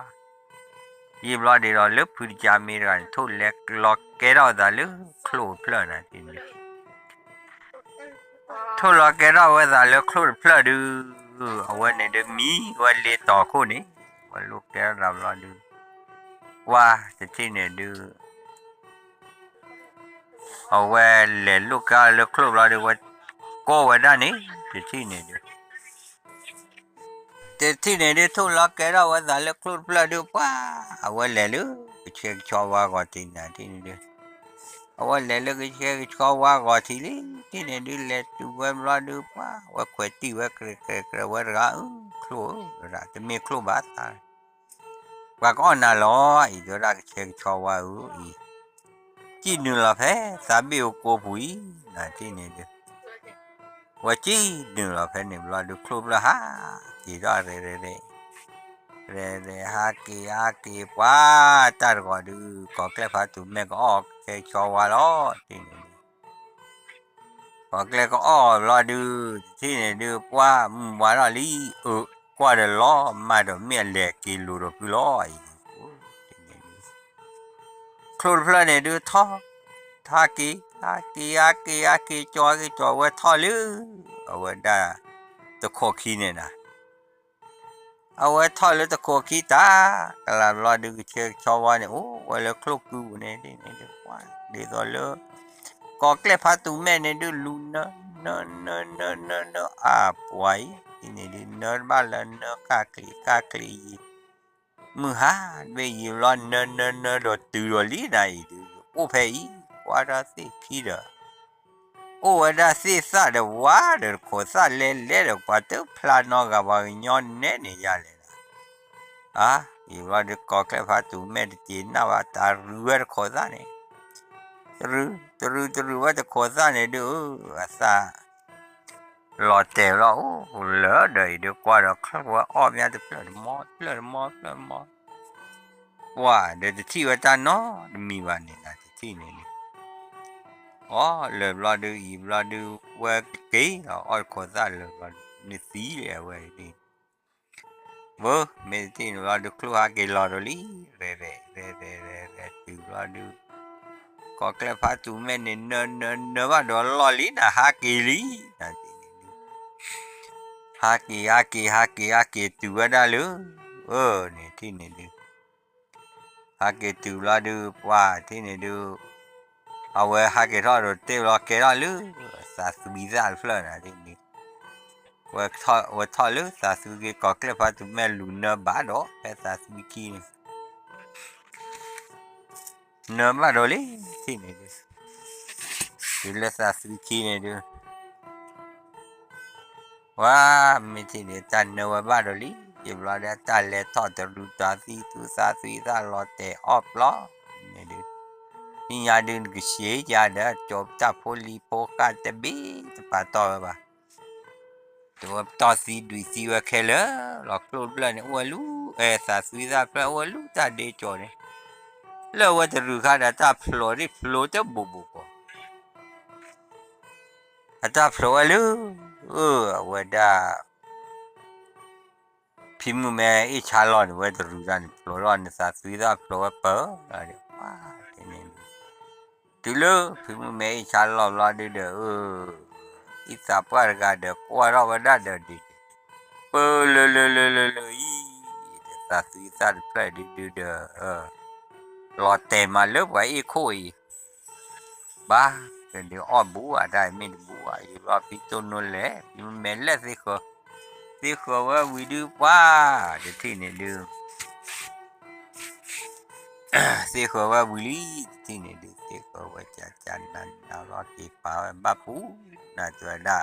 ယံာ်ဘျီဒ်သိးလၢဖုတကါမ့ၢ်တဂၤန့ၣ် ထိၣ်လဲၤလီၤကဲထီၣ်ဝဲသးလၢချိၣ်တဖျၢၣ်နၤတထံၣ်န့ၣ် ထိၣ်လီၤကဲထီၣ်ဝဲသးလၢချိၣ်တဖျၢၣ်ဒုး အဝဲန့ၣ်ဒုးမံဝဲလ့တီၤခိၣ်န့ၣ် ဝဲလိာ်ကဲထီၣ်သးဘျီဒုး ပှၤတထံၣ်န့ၣ်ဒုး အဝဲလဲၤလိာ်ကဲထီၣ်လၢချိၣ်ဘျီဒုး ဝဲကိးဝဲဒၣ်န့ၣ် တထံၣ်န့ၣ်ဒုး တထံၣ်န့ၣ်ဒုး ထိၣ်လီၤကဲထီၣ်ဝဲသးလၢချိၣ်တဖျၢၣ်ဒုး ပှၤ အဝဲလဲၤလၢ ကဆှဲကဆှီဝါဂီၤထံးနၤတထံၣ်န့ၣ်ဒုး အဝဲလဲၤလၢကဆှဲကဆှီဝါဂီၤထံးလံ တထံၣ်န့ၣ်ဒုး လဲၤတုၤဝဲဘျီဒုး ပှၤ ဝဲခွဲးတံၢ်ဝဲ ကြဲးကြဲးကြဲးဝဲတဂၤဧၢ ချိၣ်ဧၢ တမ့ၢ်ချိၣ်ဘၣ်သး ပှၤကအီၣ်နၤလီၤ အံၤ တဲဝဲဒၣ်ကဆှဲကဆှီဝါဧၢအံၤ စံၣ်နုာ်လီၤဖဲသးဘ့ၣ်အူကိပူၤအံၤ နၤတထံၣ်န့ၣ်ဒုး ဝဲစံၣ်နုာ်လီၤဖဲန့ၣ်ဘျီဒုး ချိၣ်တဖျၢၣ်ဟးက့ၤထီၣ်ရဲၣ်ရဲၣ်ရဲၣ် ရဲၣ်ရဲၣ်ဟးက့ၤဟးက့ၤ ပှၤတၢ်တဂီၤဒုး ကီၤကျဲၣ်ဖးတူၤမဲာ်ကအီၣ်ကဆှဲကဆှီဝါလီၤ တထံၣ်န့ၣ်ဒုး ကီၤကျဲၣ်ကအီၣ်ဘျီဒုး တထံၣ်န့ၣ်ဒုး ပှၤမုၢ်ဝါထီၣ်လံ အၢ ကွၢ်ဒီးလီၤမၢ်ဒီးမ့ၢ်အလဲၤက့ၤလိၤဒီးဖုလီၤအံၤ ချိၣ်တဖျၢၣ်န့ၣ်ဒုးထီၣ် ဟးက့ၤ ဟးက့ၤ ဟးက့ၤ ဟးက့ၤ ကၠီၤက့ၤကၠီၤဝဲထီၣ်လၢ အဝဲဒၣ် တခိးခံန့ၣ်နၤ အဝဲထီၣ်လၢတခိးခံတၢ်, ကလးဘျီဒုး ကဆှဲကဆှီဝါန့ၣ် အိၣ်ဝဲလၢချိၣ်ကုပူၤန့ၣ်ဒ်န့ၣ်ဒုး ပှၤဒ်သိးလၢ ကီၢ်ကျဲၣ်ဖးတူၤမဲာ်န့ၣ်ဒုး လူၤနၢ နၢ နၢ နၢ နၢ အပှၤအံၤ ဒ်န့ၣ်ဒုး နၢတဘၣ်လၢနၢ ကၢ်ကျံၤ ကၢ်ကျံၤယံၤ မုၢ်ဟါတဘ့ၣ်ယံၤဘျီ နၢ နၢ နၢဒီးတုၤဒီးလံနၤအံၤဒုး အိၣ်ဖဲအံၤ ကွၢ်ထီၣ်သ့ၣ်ခံဒီး အိၣ်ဝဲဒၣ်သ့ၣ်သၣ်ဒီးဝါဒီးတခိးသၣ်လဲလဲဒီး ပှၤတဖျါနီတဂၤပှၤကညီနဲန့ၣ်ယၤလဲၣ်ဒီး အါ ယံာ်ဘျီဒုး ကီၢ်ကျဲၣ်ဖးတူၤမဲာ်တစ့ၤနၢ်ဘၣ် တၢ်ရုၤဝဲတခိးသၣ်န့ၣ် တရုၤ တရုၤ တရုၤဝဲတခိးသၣ်န့ၣ်ဒုး အသၣ် လီၤတဲာ်လီၤ အိၣ်လၢဒီးအံၤဒုး ကွၢ်ဒီးချၢၣ်ဝဲအီၣ်မးတဖျၢၣ်တမီ တဖျၢၣ်တမီ တဖျၢၣ်တမီ ပှၤဒီးတထံၣ်ဝဲတၢ်နီတမံၤဘၣ်န့ၣ် တထံၣ်န့ၣ်ဒုး အီၣ်လၢာ်ဘျီဒုး အံၤဘျီဒုး ဝဲက့ၤလီၤအီၣ်တခိးသၣ်လၢာ်ဘျီဒုး နသံလၢအဝဲဒၣ် ဝဲ မ့ၢ်တထံၣ်န့ၣ်ဘျီဒုး ချိၣ်ဟးက့ၤလီၤဒီးလံ ရဲရဲရဲရဲရဲရဲ တုၤဘျီဒုး ကီၢ်ကျဲၣ်ဖးတူၤမဲာ်န့ၣ် နၢ နၢ နၢဘၣ်ဒီးလီၢ်လံ နဟးက့ၤလံ နထံၣ်န့ၣ်ဒုး ဟးက့ၤ ဟးက့ၤ ဟးက့ၤ ဟးက့ၤတုၤဝဲဒၣ်လၢ အၢ န့ၣ်ထံၣ်န့ၣ်ဒုး ဟးက့ၤတုၤဘျီဒုး ပှၤထံၣ်န့ၣ်ဒုး အဝဲဟးက့ၤထီၣ်ဒီးတ့ၢ်ဘျီကဲထီၣ်လၢ သးသွံသၣ်တဖျၢၣ်နၤဒ်န့ၣ် ဝဲထီၣ်လၢသးသွံက့ၤ ကီၢ်ကျဲၣ်ဖးတူၤမဲာ်လူၤနၢဘၣ်ဒီး ဖဲသးသွံခံန့ၣ် နၢဘၣ်ဒီးလံ ထံၣ်န့ၣ်ဒုး တုၤလၢသးသွံခံန့ၣ်ဒုး ဝဲ မ့ၢ်ထံၣ်န့ၣ် တၢ်နၢဝဲဘၣ်ဒီးလံ ယံာ်ဘျီဒုး တၢ်လဲၤထီၣ်တရူးတၢ်သံသူသးသွံသၣ်လီၤတဲာ်အီၣ်ပျီ န့ၣ်ဒုး သ့ၣ်ညါဒုး နကဆံးယၤဒီး ကၠီၤပတၢ်ဖိလံၤဖိဃၣ်တဘ့ၣ်တပာ်တီၢ်ဝဲဘၣ် တဝဲပတီၢ်သံဒွံးသံဝဲခဲလၢာ် လီၤကျိၣ်တဖျၢၣ်န့ၣ် အိၣ်ဝဲလူၤ အဲ သးသွံသၣ်တဖျၢၣ် အိၣ်ဝဲလူၤတၢ်ဒ့ကၠီၤန့ၣ် လၢအဝဲတရူးခါဒီး တၢ်ဖျိးဒ်ဖျိးတဘူၣ်ဘူၣ်ကီး အတၢ်ဖျိးဝဲလၢ အဝဲဒၣ် ဖံမုၣ်မဲအ့ၣ်ဆါလီၤန့ၣ် ဝဲတရူးတၢ်န့ၣ် ဖျိးထီၣ်န့ၣ် သးသွံသၣ်ဖျိးဝဲပၢၤလီၤန့ၣ် ပှၤန့ၣ် တုၤလၢဖံမုၣ်မဲအ့ၣ်ဆါလီၤဘျီဒုးဒီး အံသးပှၢ်တဂၤဒီး ကွၢ်ထီၣ်ဝဲဒၣ်ဒီးဒုး ပၢၤလၢလၢလၢလၢလၢအံၤ သးသွံသၣ်တဖျၢၣ်ဒုးဒုးဒီး လီၤတဲာ်မးလၢပှၤအ့ၣ်ခိၣ်အံၤ ဘၣ် ကဒုးအီၣ်ဘူးအတၢ်မ့ၢ်တဘူးဘၣ် ယံာ်ဘျီဖံတိၢ်နိလဲၣ် ဖံမုၣ်မဲလဲၣ်သ့ဃၢၤ သ့ဃၢၤဝဲဝံၤဒုးပှၤ တထံၣ်န့ၣ်ဒုး သ့ဃၢၤဝဲဝံၤလံ တထံၣ်န့ၣ်ဒုး သ့ဃၢၤဝဲကကနၤနၤလီၤက့ၤပာ်ဝဲဘၣ်ပူၤ နၤတဲဝဲဒၣ် သးသွံသၣ်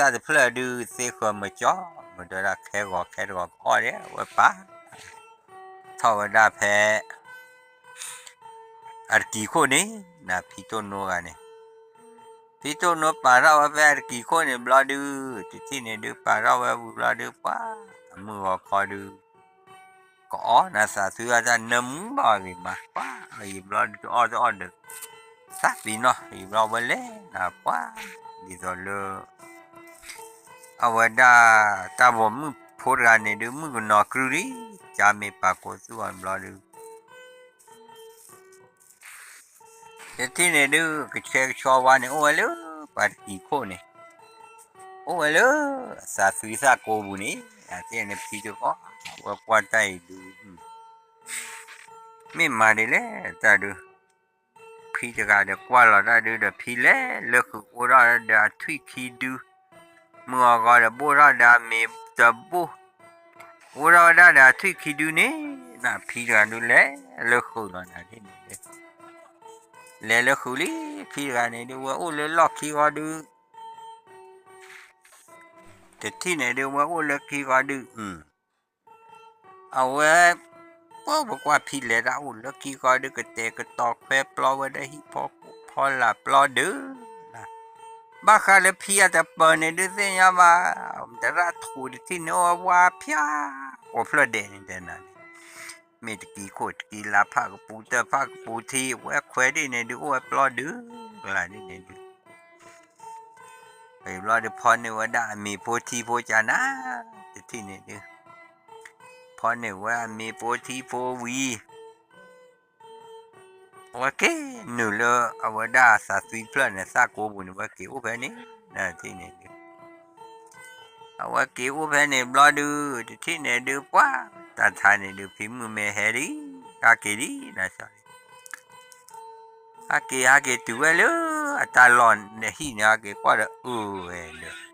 တဖျၢၣ်ဒုး သ့ဃၢၤမၢကၠီ မၢတဲဝဲဒၣ်ခဲဂီၤခဲတဂီၤကအီၣ်ဒဲး အဝဲပာ် ထီၣ်ဝဲဒၣ်ဖဲ အတကံၤခိၣ်န့ၣ် နၤဖံတိၢ်နိဂၤန့ၣ် ဖံတိၢ်နိပာ်ထီၣ်ဝဲဖဲအတကံၤခိၣ်န့ၣ်ဘျီဒုး တထံၣ်န့ၣ်ဒုး ပာ်ထီၣ်ဝဲဝံၤဘျီဒုး ပှၤ အမုၢ်ဂီၤခီဒုး ကအီၣ်နၤသးသွံအတၢ် နၢမူဘၣ်ဂ့ၤမး ပှၤ ယံာ်ဘျီဒုးတအီၣ်တအီၣ်ဒီး သးပ့ၤနီၣ် ယံာ်ဘျီဝဲလဲၤနၤ ပှၤ ဒ်သိးလၢ အဝဲဒၣ် တၢ်ဘီမုၢ်ဖိတဂၤန့ၣ်ဒုး မုၣ်ကနီၤကြုၢ်လံ ကမ့ၢ်ပာ်ကိးသူအီၤဘျီဒုး တထံၣ်န့ၣ်ဒုး ကဆှဲကဆှီဝါန့ၣ် အိၣ်ဝဲလၢ ပှၤတကံၤခိၣ်န့ၣ် အိၣ်ဝဲလၢ သးသွံသၣ်ကိးပူၤန့ၣ် အသ့ၣ်န့ၣ်ဖံတဂၤ ဝဲကွၢ်တၢ်အံၤဒုး မ့ၢ်မၤဒ်လဲၣ်တၢ်ဒုး ဖံတဂၤဒီးကွၢ်လီၤတၢ်ဒုးဒီး ဖံလဲၤလၢဃုာ်အိၣ်ထီၣ်ဒီးအထွံၣ်ခံဒု မုၢ်ဂီၤဂီၤဒီးဘိၣ်ထီၣ်ဒီးအမ့ၤတဘိၣ် အိၣ်ထီၣ်ဝဲဒၣ်ဒီးအထွံၣ်ခံဒုန့ၣ် နဖံတဂၤဒုးလဲၤလၢဃုာ်လီၤနၤန့ၣ် လဲၤလၢဃုာ်လံ ဖံတဂၤန့ၣ်ဒုး ဝဲအိၣ်လၢလီၢ်ခံဂီၤဒုး တထံၣ်န့ၣ်ဒုး ဝဲအိၣ်လၢခံဂီၤဒုး အဝဲ ပှၤပကွၢ်ဖံလဲၤတၢ်အိၣ်လၢခံဂီၤဒုး ကတဲာ်ကတီၤခွဲပျီဝဲဒၣ်ဟံၣ်ဖိဃီဖိလၢ်ပျီဒုး ဘၣ်ဃးလၢဖံအတပၢၤန့ၣ်ဒုးသ့ၣ်ညါဘၣ် တရၣ်ထိးတထံၣ်န့ၣ်အိၣ်ဝဲဝါဖၠါ ကိးဖျၢၣ်ဒဲးန့ၣ်တဲနၤန့ၣ် မ့ၢ်တကံၤခိၣ်တကံၤလါဖးကပူၤတၢၢ်ဖးကပူၤထံ ဝဲခွဲးဒ်န့ၣ်ဒုးအိၣ်ဝဲပျီဒုး ကလါဒ်န့ၣ်ဒုး ပဘျီဒုးဖီၣ်န့ၢ်ဝဲဒၣ်အမ့ၤဖိထံဖိကနၤ တထံၣ်န့ၣ်ဒုး ဖီၣ်န့ၢ်ဝဲအမ့ၤဖိထံဖိဝံၤ အဝဲက့ၤနုာ်လၢအဝဲဒၣ်သးသွံဖျၢၣ်န့ၣ် သၣ်ကိးပူၤန့ၣ် ဝဲက့ၤအိၣ်ဖဲန့ၣ် နထံၣ်န့ၣ်ဒုး အဝဲက့ၤအိၣ်ဖဲန့ၣ်ဘျီဒုး တထံၣ်န့ၣ်ဒုးပှၤ တၢ်ထါန့ၣ်ဒုး ဖံမုၣ်မ့ၢ်ဟဲဒံး ဟဲက့ၤဒံး ဟဲက့ၤ ဟဲက့ၤတုၤဝဲလၢ အတၢ်လီၢ်ဟံၣ်န့ၣ် ဟဲက့ၤကွၢ်ဒီးအၢဝဲဒီး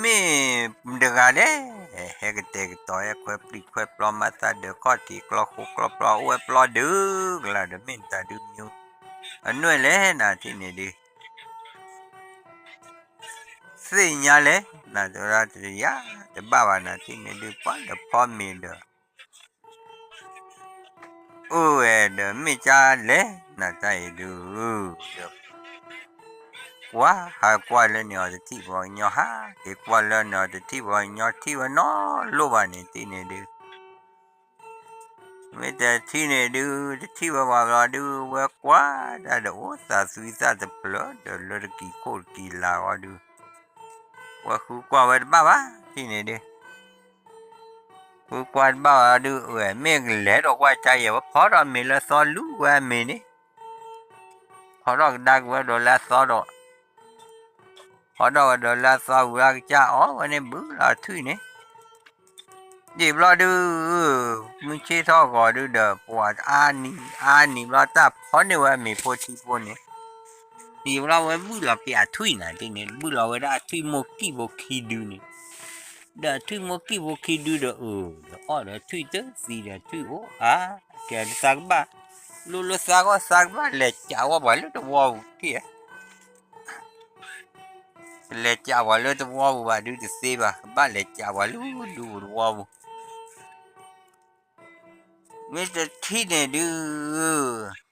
မ့ၢ်တဂၤဒဲး ဟဲကတဲာ်ကတီၤဟဲခွဲပျံၤခွဲပျီမၤသးဒီးခီၣ်ထံးကျီဃိကျီပျီအိၣ်ဝဲပျီဒုးကလၢ်ဒီး မ့ၢ်တၢ်ဒုးမံၤ အနွဲၣ်လဲၣ်နၤထံၣ်န့ၣ်ဒုး သ့ၣ်ညါလဲၣ် နၤတဲဝဲဒၣ်တယၤ တဘၣ်ဘၣ်နၤထံၣ်န့ၣ်ဒုး ပှၤဒီးဖီမ့ၤဒီး အိၣ်ဝဲဒီး မ့ၢ်ကါလဲၣ် နၤတၢ်အံၤဒုး ဒီး ကွၢ်ဟးကွၢ်လၢန့ၣ်အီၤတထံၣ်ပှၤကညီ ဟးက့ၤကွၢ်လၢန့ၣ်အီၤတထံၣ်ပှၤကညီ ထံၣ်ဝဲနီတဘျီဘၣ်န့ၣ် ထံၣ်န့ၣ်ဒုး မ့ၢ်တထံၣ်န့ၣ်ဒုး တထံၣ်ဝဲဘၣ်ဘျီဒုး ဝဲကွၢ်တၢ်ဒီးအိၣ်သးသွံသၣ်တဖျၢၣ် ဒီးလၢတကံၤခိၣ်တကံၤလၤအီၤဒုး ဝဲဃုကွၢ်ဝဲတဘၣ်ဘၣ် ထံၣ်န့ၣ်ဒုး ဃုကွၢ်တဘၣ်ဘၣ်ဒုး ဝဲမ့ၢ်ကလဲၤဒီးကွၢ်ကါယဲၢ် ဝဲဖီထီၣ်မ့ၤလၢသီလူၤဝဲအမ့ၤန့ၣ် ဖီထီၣ်ကဒါက့ၤဝဲဒီးလၢအသီဒီး ဖီထီၣ်ဝဲဒီးလၢအသီဝံၤလၢကစၢ်အီၣ်ဝဲန့ၣ်ဘုလီၤထွံၣ်န့ၣ် ဒံးဘျီဒုး မုၢ်ဆ့ၣ်ထီၣ်ဂီၤဒုးဒီး ပှၤအါနံၤအါနံၤဘျီတၢ်ဖီန့ၢ်ဝဲအမ့ၤဖိထံဖိန့ၣ် ဒံးဘျီဝဲဘုလီၤက့ၤအထွံၣ်နၤဒ်န့ၣ် ဘုလီၤဝဲဒၣ်အထွံၣ်မိၢ်ကံၣ်ဖိခံဒုန့ၣ် ဒီးအထွံၣ်မိၢ်ကံၣ်ဖိခံဒုဒီးအၢ ဒီးအီၣ်ဒီးထွံၣ်တသံဒီးထွံၣ်အိၣ်အါ ကဲဒ်သးကဘၣ် လိၣ်လိၣ်သးဂီၢ်သးကဘၣ်လဲၤကးဝဲပှၤလၢတဝီပူၤက့ၢ် ကလဲၤကးပှၤလၢတဝီပူၤဘၣ်ဒုးတသ့ဘၣ် ကဘၣ်လဲၤကးပှၤလၢဒူပူၤတဝီပူၤ မ့ၢ်တထံၣ်န့ၣ်ဒုး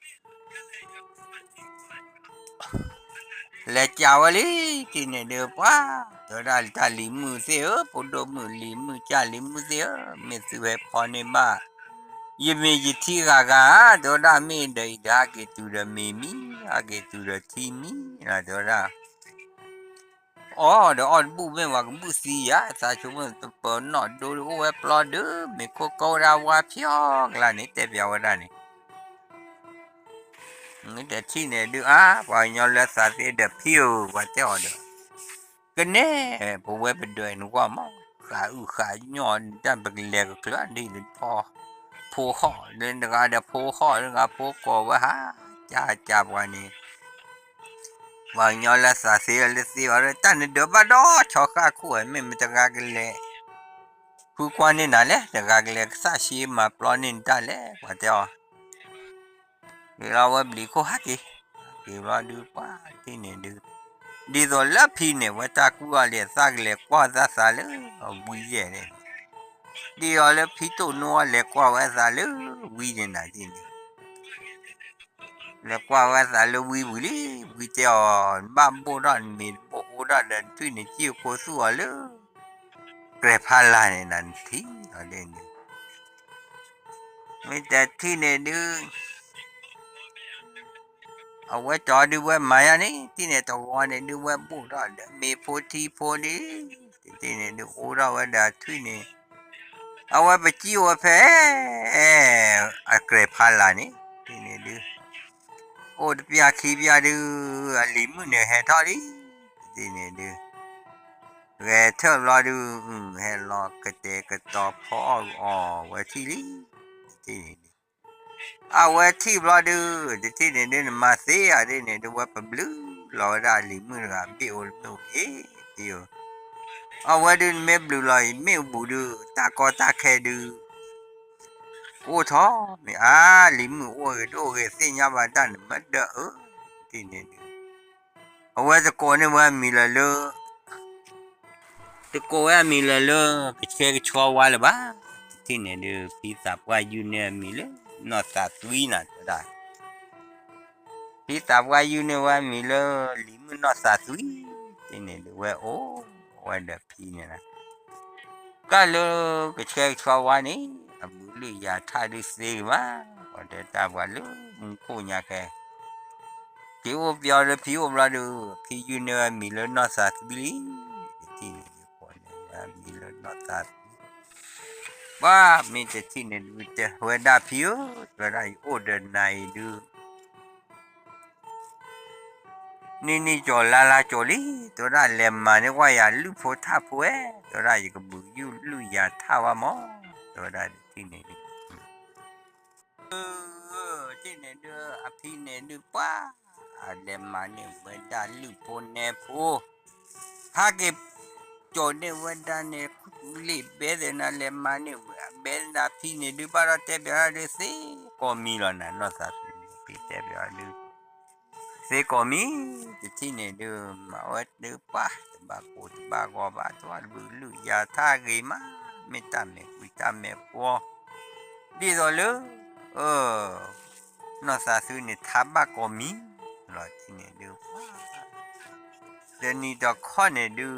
လဲၤကးဝဲလံ ထံၣ်န့ၣ်ဒုးပှၤ တဲဝဲဒၣ်တၢ်လံၤမုၣ်သ့ၣ်ဧၢ ဖိဒိၣ်မုၣ်လံၤမုၣ်ကၢ်လံၤမုၣ်သ့ၣ်ဧၢ မ့ၢ်သုဟဲဖီန့ၢ်ဘၣ် ယမ့ၢ်ယထံဂၤဂၤ တဲဝဲဒၣ်မ့ၢ်ဒီးအံၤဒီးဟးက့ၤတုၤဒီးမ့ၤမံ ဟးက့ၤတုၤဒီးထံမံ တဲဝဲဒၣ် အီၣ်ဒီးအီၣ်တဘူၣ်မ့ၢ်ပှၤကဘူၣ်သံယၤ သးဆိကမိၣ်တပၢၤနီၣ်ဒိဒ်အိၣ်ဝဲပျီဒုး မ့ၢ်ခိၣ်ကိးဝဲဒၣ်ဝါဖျီကလါန့ၣ် တဲပျးဝဲဒၣ်န့ၣ် မ့ၢ်တထံၣ်န့ၣ်ဒုးအါ ပှၤကညီလၢသးသ့ဒီးဖံဧၢ ပှၤတဲအီၤဒီး ကနဲ ပဝဲပဒွဲနကွၢ်မး ဃးအုၣ်ဃးညီၣ်တၢ်ပကလဲၤကကျၢၤဒ် ဖိဟီၣ်လၢတဂၤဒီးဖိဟီၣ်လၢတဂၤ ဖိကိးဝဲဟး ကၢ်ကၢ်ပှၤန့ၣ် ပှၤကညီလၢသးသ့လၢသ့အီၤလၢတၢ်နဒၢးဘၣ်ဒီးဆီဃၣ်ခိၣ်ဝဲ မ့ၢ်မတဂၤကလဲၤ ဃုကွၢ်န့ၢ်နၤလဲၣ် တဂၤကလဲၤကသၣ်ရှ့မၤပျီန့ၢ်နတၢ်လဲၣ် ပှၤတဲအီၤ က့ၤလီၤဝဲဘျံးခိၣ်ဟးက့ၤ က့ၤဘျီဒုးပှၤထံၣ်န့ၣ်ဒုး ဒ်သိးလၢဖံန့ၣ် ဝဲတၢ်ကူၣ်အီၤလံအသးကလဲၤကွၢ်သးသးလၢအဝံယဲၢ်န့ၣ် ဒ်အီၤလၢဖံတိၢ်နိအီၤလဲၤကွၢ်ဝဲအသးလၢဝံန့ၣ်နၤဒ်န့ၣ် လဲၤကွၢ်ဝဲအသးလၢဝံဝံၤလံ ဝံတဲအီၤ နဘၣ်ဘိၣ်ထီၣ်နမ့ၤတဘိၣ်အိၣ်ထီၣ်ဒီးနထွံၣ်န့ၣ် ကံၣ်အခိသူၣ်အီၤလၢ ကြဲးဖးလာ်န့ၣ်နထံၣ်အီၤဒ်န့ၣ် မ့ၢ်တထံၣ်န့ၣ်ဒုး အဝဲကၠီဒုးဝဲမၤယါန့ၣ် ထံၣ်န့ၣ်တဝီန့ၣ်ဒုး ဝဲဘိၣ်ထီၣ်ဒီးမ့ၤဖိထံဖိဒ် တထံၣ်န့ၣ်ဒုး အိၣ်ထီၣ်ဝဲဒီးထွံၣ်န့ၣ် အဝဲပကံၣ်အိၣ်ဝဲဖဲ အကြဲးဖးလာ်န့ၣ် ထံၣ်န့ၣ်ဒုး အိၣ်တပျၢ်ခံပျၢ်ဒုး အလံၤမုၣ်န့ၣ်ဟဲထီၣ်လံ တထံၣ်န့ၣ်ဒုး ဂဲၤထၢၣ်ဘျီဒုး ဟဲလီၤကတဲာ်ကတီၤဖီအီၣ်ဂီၤဝဲထံၣ်လံ တထံၣ်န့ၣ်ဒုး အဝဲထံၣ်ဘျီဒုး တထံၣ်န့ၣ်ဒုး နမၤသ့ဧါဒ်န့ၣ်ဒုး ဝဲပဘျုးလီၤဝဲဒၣ်အလံၤမုၣ်တဂၤ ဘ့ၣ်အိၣ်လၢမ့ၣ်အူအ့ၣ်တ့ၢ်ဧၢ အဝဲဒုးနမ့ၢ်ဘျုးလီၤအံၤ မ့ၣ်အူဘူးဒုး တၢ်ကီတၢ်ခဲဒုး ကအိၣ်ထီၣ်မ့ၢ်အါ လံၤမုၣ်အိၣ်ဂ့ၤဒိၣ်ဂ့ၤသ့ၣ်ညါဘၣ်တၢ်န့ၣ်မ့ၢ်ဒၢးဧၢ တထံၣ်န့ၣ်ဒုး အဝဲတကိးန့ၢ်ဝဲအမံၤလၢ်လၢ တကိးဝဲအမံၤလၢ်လၢ ကဆှဲကဆှီဝါလၢၤဘၣ် တထံၣ်န့ၣ်ဒုး ဖံသးပှၢ်ယုၢ်န့ၢ်အမံၤလၢ နီၢ်သးသွံနၤတဲဝဲဒၣ် ဖံသးပှၢ်ယုၢ်န့ၢ်ဝဲအမံၤလၢ လံၤမုၣ်နီၢ်သးသွံ တထံၣ်န့ၣ်ဒုး ဝဲအိၣ်ဝဲဒီးဖံန့ၣ်လီၤ ကၢ်လၢကဆှဲကဆှီဝါန့ၣ် အဘူးလုၢ်ယၤထၣ်ဒုးသ့ဂ့ၤမး ပှၤတဲတၢ်ပှၤလၢမူခိၣ်ညါခဲ က့ၤအိၣ်ပျီလၢဖံအိၣ်ဘျီဒုး ဖံယုၢ်န့ၢ်ဝဲမံၤလၢနီၢ်သးသွံလံ တထံၣ်န့ၣ်ဒုး ကိးန့ၢ်ဝဲမံၤလၢနီၢ်သးသွံ ပှၤမ့ၢ်တထံၣ်န့ၣ်ဒုး တဲဝဲဒၣ်ဖံဧၢ တဲဝဲဒၣ်ယအိၣ်ဒီးနၤအံၤဒုး န့ၢ်န့ၢ်ကၠီၤလါလါကၠီၤလံ, တဲဝဲဒၣ် လဲၤမၤန့ၢ်ကွၢ်ယၤလုၢ်ဖိထၣ်ဖိဧါ, တဲဝဲဒၣ် ယကဘုးယုၢ်လုၢ်ယၤထၣ်ဝဲမး, တဲဝဲဒၣ်တထံၣ်န့ၣ်ဒုး တထံၣ်န့ၣ်ဒုး အဖံန့ၣ်ဒုးပှၤ လဲၤမၤန့ၢ်ဝဲဒၣ်လုၢ်ဖိနဲဖိ, ဟးက့ၤကၠီၤန့ၢ်ဝဲဒၣ်န့ၣ် လံာ်ဘဲသ့ၣ်နၤ လဲၤမၤန့ၢ်ဝဲအဘဲသ့ၣ်နၤ ဖံန့ၣ်ဒုး ဘၣ်ဒီးတဲပၠးဒုးသ့ကိးမံၤလီၤနၤ နီၢ်သးသုန့ၣ် ဖံတဲပၠးဒုး သ့ကိးမံၤ, တထံၣ်န့ၣ်ဒုး မၤဝဲဒုးပှၤ တဘၣ်ကိၢ်တဘၣ်ဂီၤဘၣ် တဘၣ်ဘုးလုၢ်ယၤထၣ်ဂ့ၤမး, မ့ၢ်တၢ်မဲာ်ကွံာ်တၢ်မဲာ်ကွီ, ဒ်သိးလၢ နီၢ်သးသုန့ၣ် ထါဘၣ်ကိးမံၤလီၤ တထံၣ်န့ၣ်ဒုး ပှၤ တနံၤတခီန့ၣ်ဒုး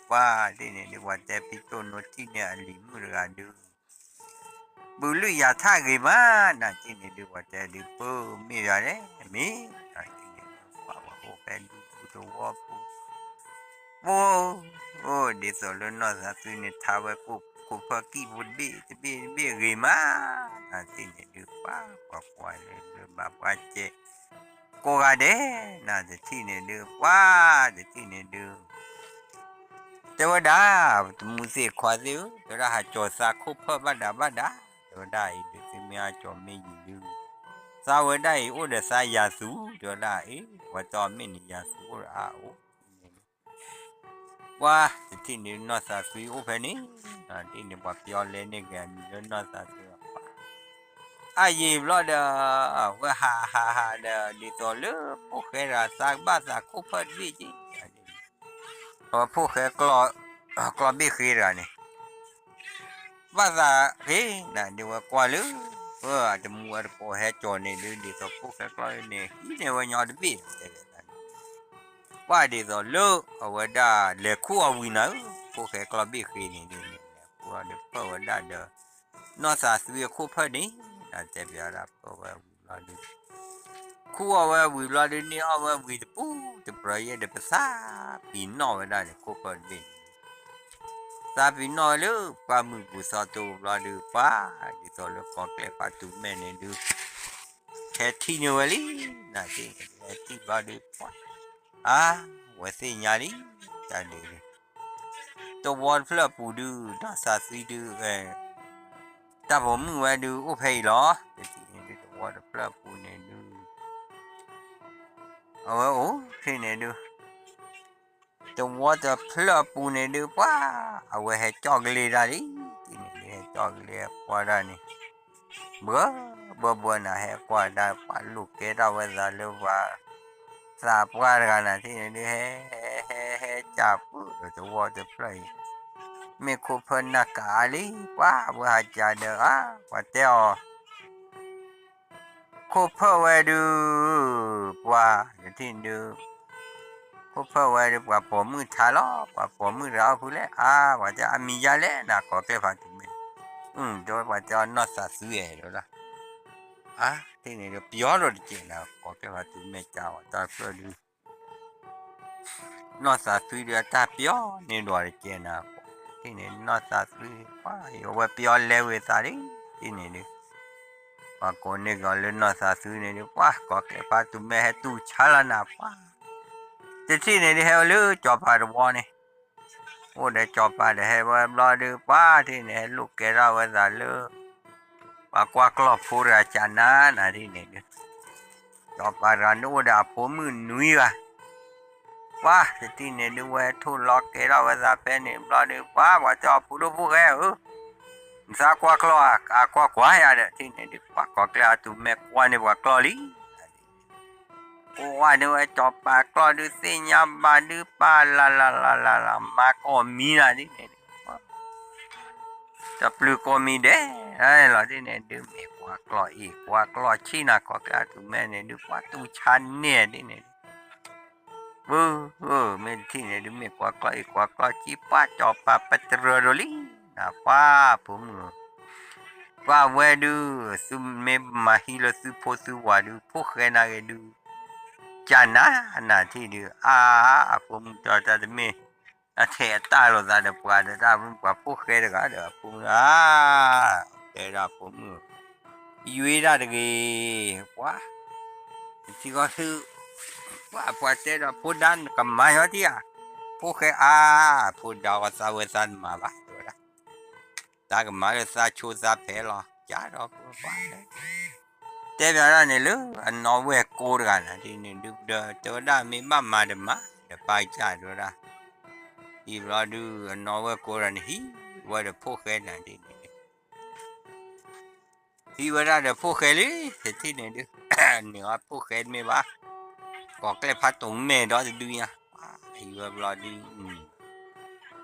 ပှၤတထံၣ်န့ၣ်ဒုး ပှၤတဲဖံတိၢ်နိထံၣ်န့ၢ်အလံၤမုၣ်တဂၤဒုး ဘုးလုၢ်ယၤထၣ်ဂ့ၤမး နတထံၣ်န့ၣ်ဒုး ပှၤတဲဒုး ပမ့ၢ်ယၤလဲၣ် မ့ၢ် နတထံၣ်န့ၣ်ဒုး ပှၤဝဲအိၣ်ဖဲဒူပူၤသဝီပူၤ ပှၤ အိၣ်ဒ်သိးလၢနီၢ်သးသုန့ၣ် ထါဝဲကိၣ်ခိၣ်ဖၢကံၢ်ဖိတဘ့ၣ်တဘ့ၣ်တဘ့ၣ်ဂ့ၤမး, နတထံၣ်န့ၣ်ဒုး ပှၤကွၢ်ကွၢ်လၢလၢဘၣ်ပှၤစဲး ကိးဂၤဒဲး နတထံၣ်န့ၣ်ဒုး ပှၤတထံၣ်န့ၣ်ဒုး တဲဝဲဒၣ် တမူသ့ၣ်ခွါသ့ၣ်ဧၢ, တဲဝဲဒၣ် ဟးကၠီၤသးခိၣ်ဖၢၣ်ဘၣ်ဒၣ်ဘၣ်ဒၣ်, တဲဝဲဒၣ်အံၤဒုး သုမ့ၢ်ဟးကၠီၤမ့ၢ်ယံၤဒုး သးဝဲဒၣ်အံၤ အိၣ်ဒီးသးယၤသူ, တဲဝဲဒၣ်အံၤ ပှၤတဲအီၤမ့ၢ်န့ၣ် ယၤသူအိၣ်ဒီးအါအိၣ်န့ၣ် ပှၤတထံၣ်န့ၣ် နီၢ်သးသွံအိၣ်ဖဲန့ၣ်, တထံၣ်န့ၣ် ပှၤပျီလဲန့ၢ်က့ၤအမံၤလၢနီၢ်သးသွံအပၢ်, အယံာ်ဘျီဒီး အဝဲဟးဟးဟးဒီး ဒ်သိးလၢဖိၣ်ဃဲတဂၤသးကဘၣ်သးခိၣ်ဖၢၣ်တဘ့ၣ်က့ အဝဲဖိၣ်ဃဲကျီဘ့ၣ်ဃ့တဂၤန့ၣ် ဘၣ်သးဃ့နၤဒ်ဝဲကွၢ်လၢ အတမူအတကိးဟဲကၠီၤန့ၣ်ဒုး ဒ်သိးဖိၣ်ဃဲကျီန့ၣ် ဟံးန့ၢ်ဝဲညီတဘ့ၣ် တဲဝဲဒၣ်န့ၣ် ကွၢ်ဒ်သိးလၢအဝဲဒၣ်လဲၤခူၣ်အီၤဝံၤနၤဧၢ, ဖိၣ်ဃဲကျီဘ့ၣ်ဃ့န့ၣ်ဒုး လဲၤခူၣ်အီၤဒီးဖၢၣ်ဝဲဒၣ်ဒီး နီၢ်သးသွံအခိၣ်ဖၢၣ်န့ၣ် နတဲပျးဒၣ်ဖၢၣ်ဝဲဝံၤဘျီဒုး ခူၣ်အီၣ်ဝဲဝံၤဘျီဒုး န့ၢ်အီၣ်ဝဲဝံၤတပူၤတပြၢၤယဲၢ်ဒီး ပသးပံၤနီၣ်ဝဲဒၣ်န့ၣ် ခိၣ်ဖၢၣ်တဘ့ၣ်န့ၣ် သးပံၤနီၣ်ဝဲလၢပှၢ်မုၢ်ပူၤသီတိၢ်ဘျီဒုး ပှၤဒ်သိးလၢကီၢ်ကျဲဖးတူၤမဲာ်န့ၣ်ဒုး ဟဲထံၣ်န့ၢ်ဝဲလံ, နၤတထံၣ်န့ၣ်ဒုး ဟဲထံၣ်ဘျီဒုး ပှၤ အါ ဝဲသ့ၣ်ညါလံ, တၢ်ဒုး တဝီတဖျၢၣ်အပူၤဒုး နီၢ်သးသွံဒုး တၢ်ပိာ်မုၣ်ဝဲဒုး အိၣ်ဖဲအံၤလီၤ, တထံၣ်န့ၣ်ဒုး တဝီတဖျၢၣ်အပူၤန့ၣ်ဒုး အဝဲအိၣ်ဖဲန့ၣ်ဒုး တဝီတဖျၢၣ်အပူၤန့ၣ်ဒုး ပှၤ အဝဲဟဲကၠီၣ်ကလ့တၢ်လံ, တထံၣ်န့ၣ်ဒုး ဟဲကၠီၣ်ကလ့ကွၢ်ဒၣ်န့ၣ် ဘှၢ ဘှၢဘှၢနၤ ဟဲကွၢ်ဒၣ် ပှၤလိာ်ကဲထီၣ်ဝဲသးလၢပှၤ သးပှၢ်တဂၤနၤ တထံၣ်န့ၣ်ဒုး ဟဲ ဟဲ ဟဲ ဟဲကၠီၣ်ပၢၢ်ဒီးတဝီတဖျၢၣ်အံၤ မ့ၢ်ခိၣ်ဖၢၣ်နၢ်ကးအါလံ, ပှၤ ဝဲဟးကၠီၣ်ဒီး အါ ပှၤတဲအီၤ ခိၣ်ဖၢၣ်ဝဲဒုး ပှၤ တထံၣ်ဒုး ခိၣ်ဖၢၣ်ဝဲဒုး ပှၤပိာ်မုၣ်ထါလီၤ, ပှၤပိာ်မုၣ်တဂၤအိၣ်ဖဲလဲၣ်, အါ ပှၤတဲအမံၤယါလဲၣ် နၤကီၢ်ကျဲဖးတူၤမဲာ်, တဲဝဲပှၤတဲအီၤနီၢ်သးသွံအဲၣ်ဒိးလီၤ, အါ တထံၣ်န့ၣ်ဒုး ပျီထီၣ်တကဲးနၤ ကီၢ်ကျဲဖးတူၤမဲာ်ကၠီၣ်ဝဲ တၢ်တဖျၢၣ်ဒုး နီၢ်သးသွံဒုး အတၢ်ပျီန့ၢ်ဒွးတကဲးနၤ, တထံၣ်န့ၣ် နီၢ်သးသွံ ပှၤ အဝဲပျီလဲဝဲသးလံ, တထံၣ်န့ၣ်ဒုး ပှၤကိးန့ၢ်ကီးလၢနီၢ်သးသွံန့ၣ်ဒုး ပှၤ ကီၢ်ကျဲဖးတူၤမဲာ်ဟဲတူၢ်ဆါလီၤနၤ ပှၤ တထံၣ်န့ၣ်ဒုး ဟဲအိၣ်လၢကၠီၤပၤတဝီန့ၣ်, အိၣ်ဒီးကၠီၤပၤဒီးဟဲဝဲဘျီဒုး ပှၤ တထံၣ်န့ၣ် ဟဲလိာ်ကဲထီၣ်ဝဲသးလၢ ပှၤကွၢ်ကျီၢ်ဖိတဂၤကၠီၣ်နၤ နၤတထံၣ်န့ၣ်ဒုး ကၠီၤပၤတဂၤန့ၣ်အိၣ်ဒီးအဖိမုၣ်နွံဂၤ ပှၤ တထံၣ်န့ၣ်ဒုး ဝဲထိၣ်လီၤကဲထီၣ်ဝဲသးဖဲန့ၣ်ဘျီဒုး ပှၤ ပှၤတဲအီၤဖိဒိၣ်ဖိၣ်ဃဲဧၢ, နသးကွၢ်ကျီၢ် အကွၢ်ကွၢ်ယၤဒီး တထံၣ်န့ၣ်ဒုး ပှၤ ကီၢ်ကျဲဖးတူၤမဲာ်ကွၢ်န့ၢ်ပှၤကျီၢ်လံ, ကွၢ်န့ၢ်ဝဲကၠီၤပၤကျီၢ်ဒုး သ့ၣ်ညါဘၣ်ဒုး ပှၤ လၢ်လၢ်လၢ်လၢ်လၢ် မၤကိးမံၤနၤဒ်န့ၣ်ဒုး တပျုၤကိးမံၤဒဲးလီၤဒ်န့ၣ်ဒုး မ့ၢ်ကွၢ်ကျီၢ်အ့ၣ် ကွၢ်ကျီၢ်ဆံးနၤ ကီၢ်ကျဲဖးတူၤမဲာ်န့ၣ်ဒုး ပှၤတူၢ်ဆါန့ၢ်ဒ်န့ၣ်ဒုး ပၢ်ဧၢ မ့ၢ်တထံၣ်န့ၣ်ဒုး မ့ၢ်ကွၢ်ကျီၢ်အ့ၣ် ကွၢ်ကျီၢ်ဆံး ပှၤ ကၠီၤပၤပတြၢၤဒိၣ်လံ နၤ ပှၤ ဖိမုၣ်ဧၢ ပှၤဝဲဒုး သုမ့ၢ်မၤဟံးလၢသုဖိသုဝၤဒုး ဖိၣ်ဃဲနၤဂ့ၤဒုး ကၠီၣ်နၤ နၤတထံၣ်ဒုး အါ အဖိမုၣ်တီတၢ်တမ့ၢ် အထဲအတၢ်လိာ်သးဒီးပှၤဒီးတၢ်မုၣ်ပှၤဖိၣ်ဃဲတဂၤဒီးအဖိမုၣ်ဧၢ တဲဒၣ်အဖိမုၣ်ဧၢ ယွ့ဒၣ်တဂ့ၤ ပှၤ တထံၣ်ဃီသု ပှၤပှၤတဲဒီး ဖိဒါနကမၤညီထံဧါ, ဖိၣ်ဃဲအါ, ဖိဒါအီၤသးဝဲသးတမၤဘၣ် တဲဝဲဒၣ်, သးကမၤလၢသးဆိသးဖဲလီၤ ကဒီးပှၤ တဲဘၣ်ဒၣ်န့ၣ်လၢ အနီၢ်ဝဲၢ်ကိတဂၤနၤဒ်န့ၣ်ဒုး ဒီးတဲဝဲဒၣ်မ့ၢ်ဘၣ်မၤတမၤ ဒီးပၢ်ကစၢ်တဲဝဲဒၣ်, အံၤဘျီဒုး အနီၢ်ဝဲၢ်ကိတဂၤန့ၣ် ဟံးဝဲဒီးဖိၣ်ဃဲနၤဒ်န့ၣ်ဒုး ဟံးဝဲဒၣ်ဒီးဖိၣ်ဃဲလံ တထံၣ်န့ၣ်ဒုး, န့ၢ်အီၤဖိၣ်ဃဲတမ့ၢ်ဘၣ်, ကိးကျဲၢ်ဖးတိၢ်မဲာ်ဒီတဒုညါ, ဟံးဝဲဘျီဒုး,